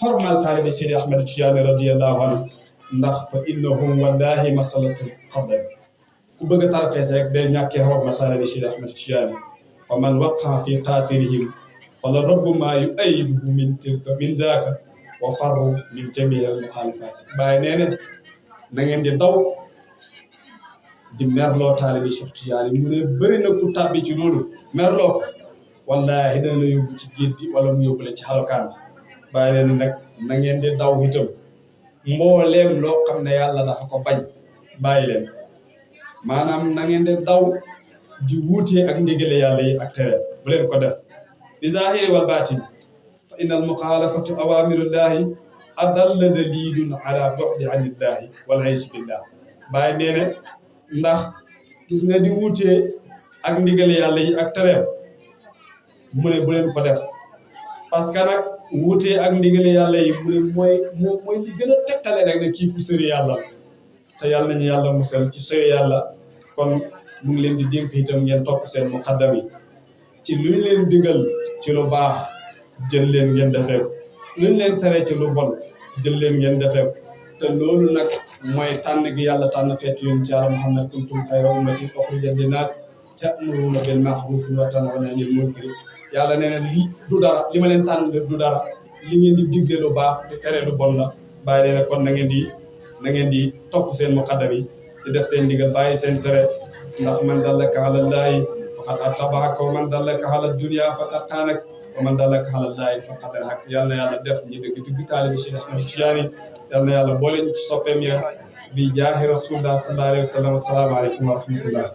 A: xormal taalibe Seydi Ahmed Tidiane radiyallahu anhu ndax fa innahum wallahi masalatu qabla ku bëgg a tarxees rek day ñàkkee xormal taalibe Seydi Ahmed Tidiane fa man waqa fi qatirihim fa la rabbu ma yuayiduhu min zaaka wa farru min jamii al muxaalifaat bàyyi nee na ngeen di daw di merloo taalibe Cheikh Tidiane mu ne bëri na ku tàbbi ci loolu merloo ko wallahi dana la yóbbu ci géej wala mu yóbbu la ci xalokaan bi bàyyi leen nag na ngeen di daw itam mbooleem loo xam ne yàlla dafa ko bañ bàyyi leen maanaam na ngeen di daw di wuutee ak ndigale yàlla yi ak tere bu leen ko def bi zahiri wal baatin fa inna al muxaalafatu awamirullahi adalla dalilun ala bu'di anillahi wal aysu billah bàyyi nee ne ndax gis nga di wuutee ak ndigale yàlla yi ak tere mu ne bu leen ko def parce que nag wuutee ak ndigale yàlla yi mu ne mooy li gën a tegtale rek ne kii ku sëri yàlla te yàlla nañu yàlla musal ci sëri yàlla kon mu ngi leen di dénk itam ngeen topp seen muqaddam yi ci luñ leen digal ci lu baax jël leen ngeen defee ko luñ leen tere ci lu bon jël leen ngeen defee ko te loolu nag mooy tànn gi yàlla tànn xeetu yéen ci Yàlla Muhammad kuntum xayra ummatin uxrijat linnaas ta'muruuna bil ma'ruufi wa tanhawna anil munkari yàlla nee na lii du dara li ma leen tànn du dara li ngeen di digle lu baax di tere lu bon la bàyyi leen kon na ngeen di topp seen muqaddam yi di def seen ndigal bàyyi seen tere ndax man dallaka ala llaahi faqad attabaaka wa man dallaka ala dunya faqad xaanak wa man dallaka ala llaahi faqad rahak yal na yàlla def ñi dëgg dëgg taalibe Cheikh Ahmed Tidiane yal na yàlla boole ñu ci soppeem ya bi jaahi rasulillah sallallahu alayhi wa sallam assalaamu aleykum wa rahmatullah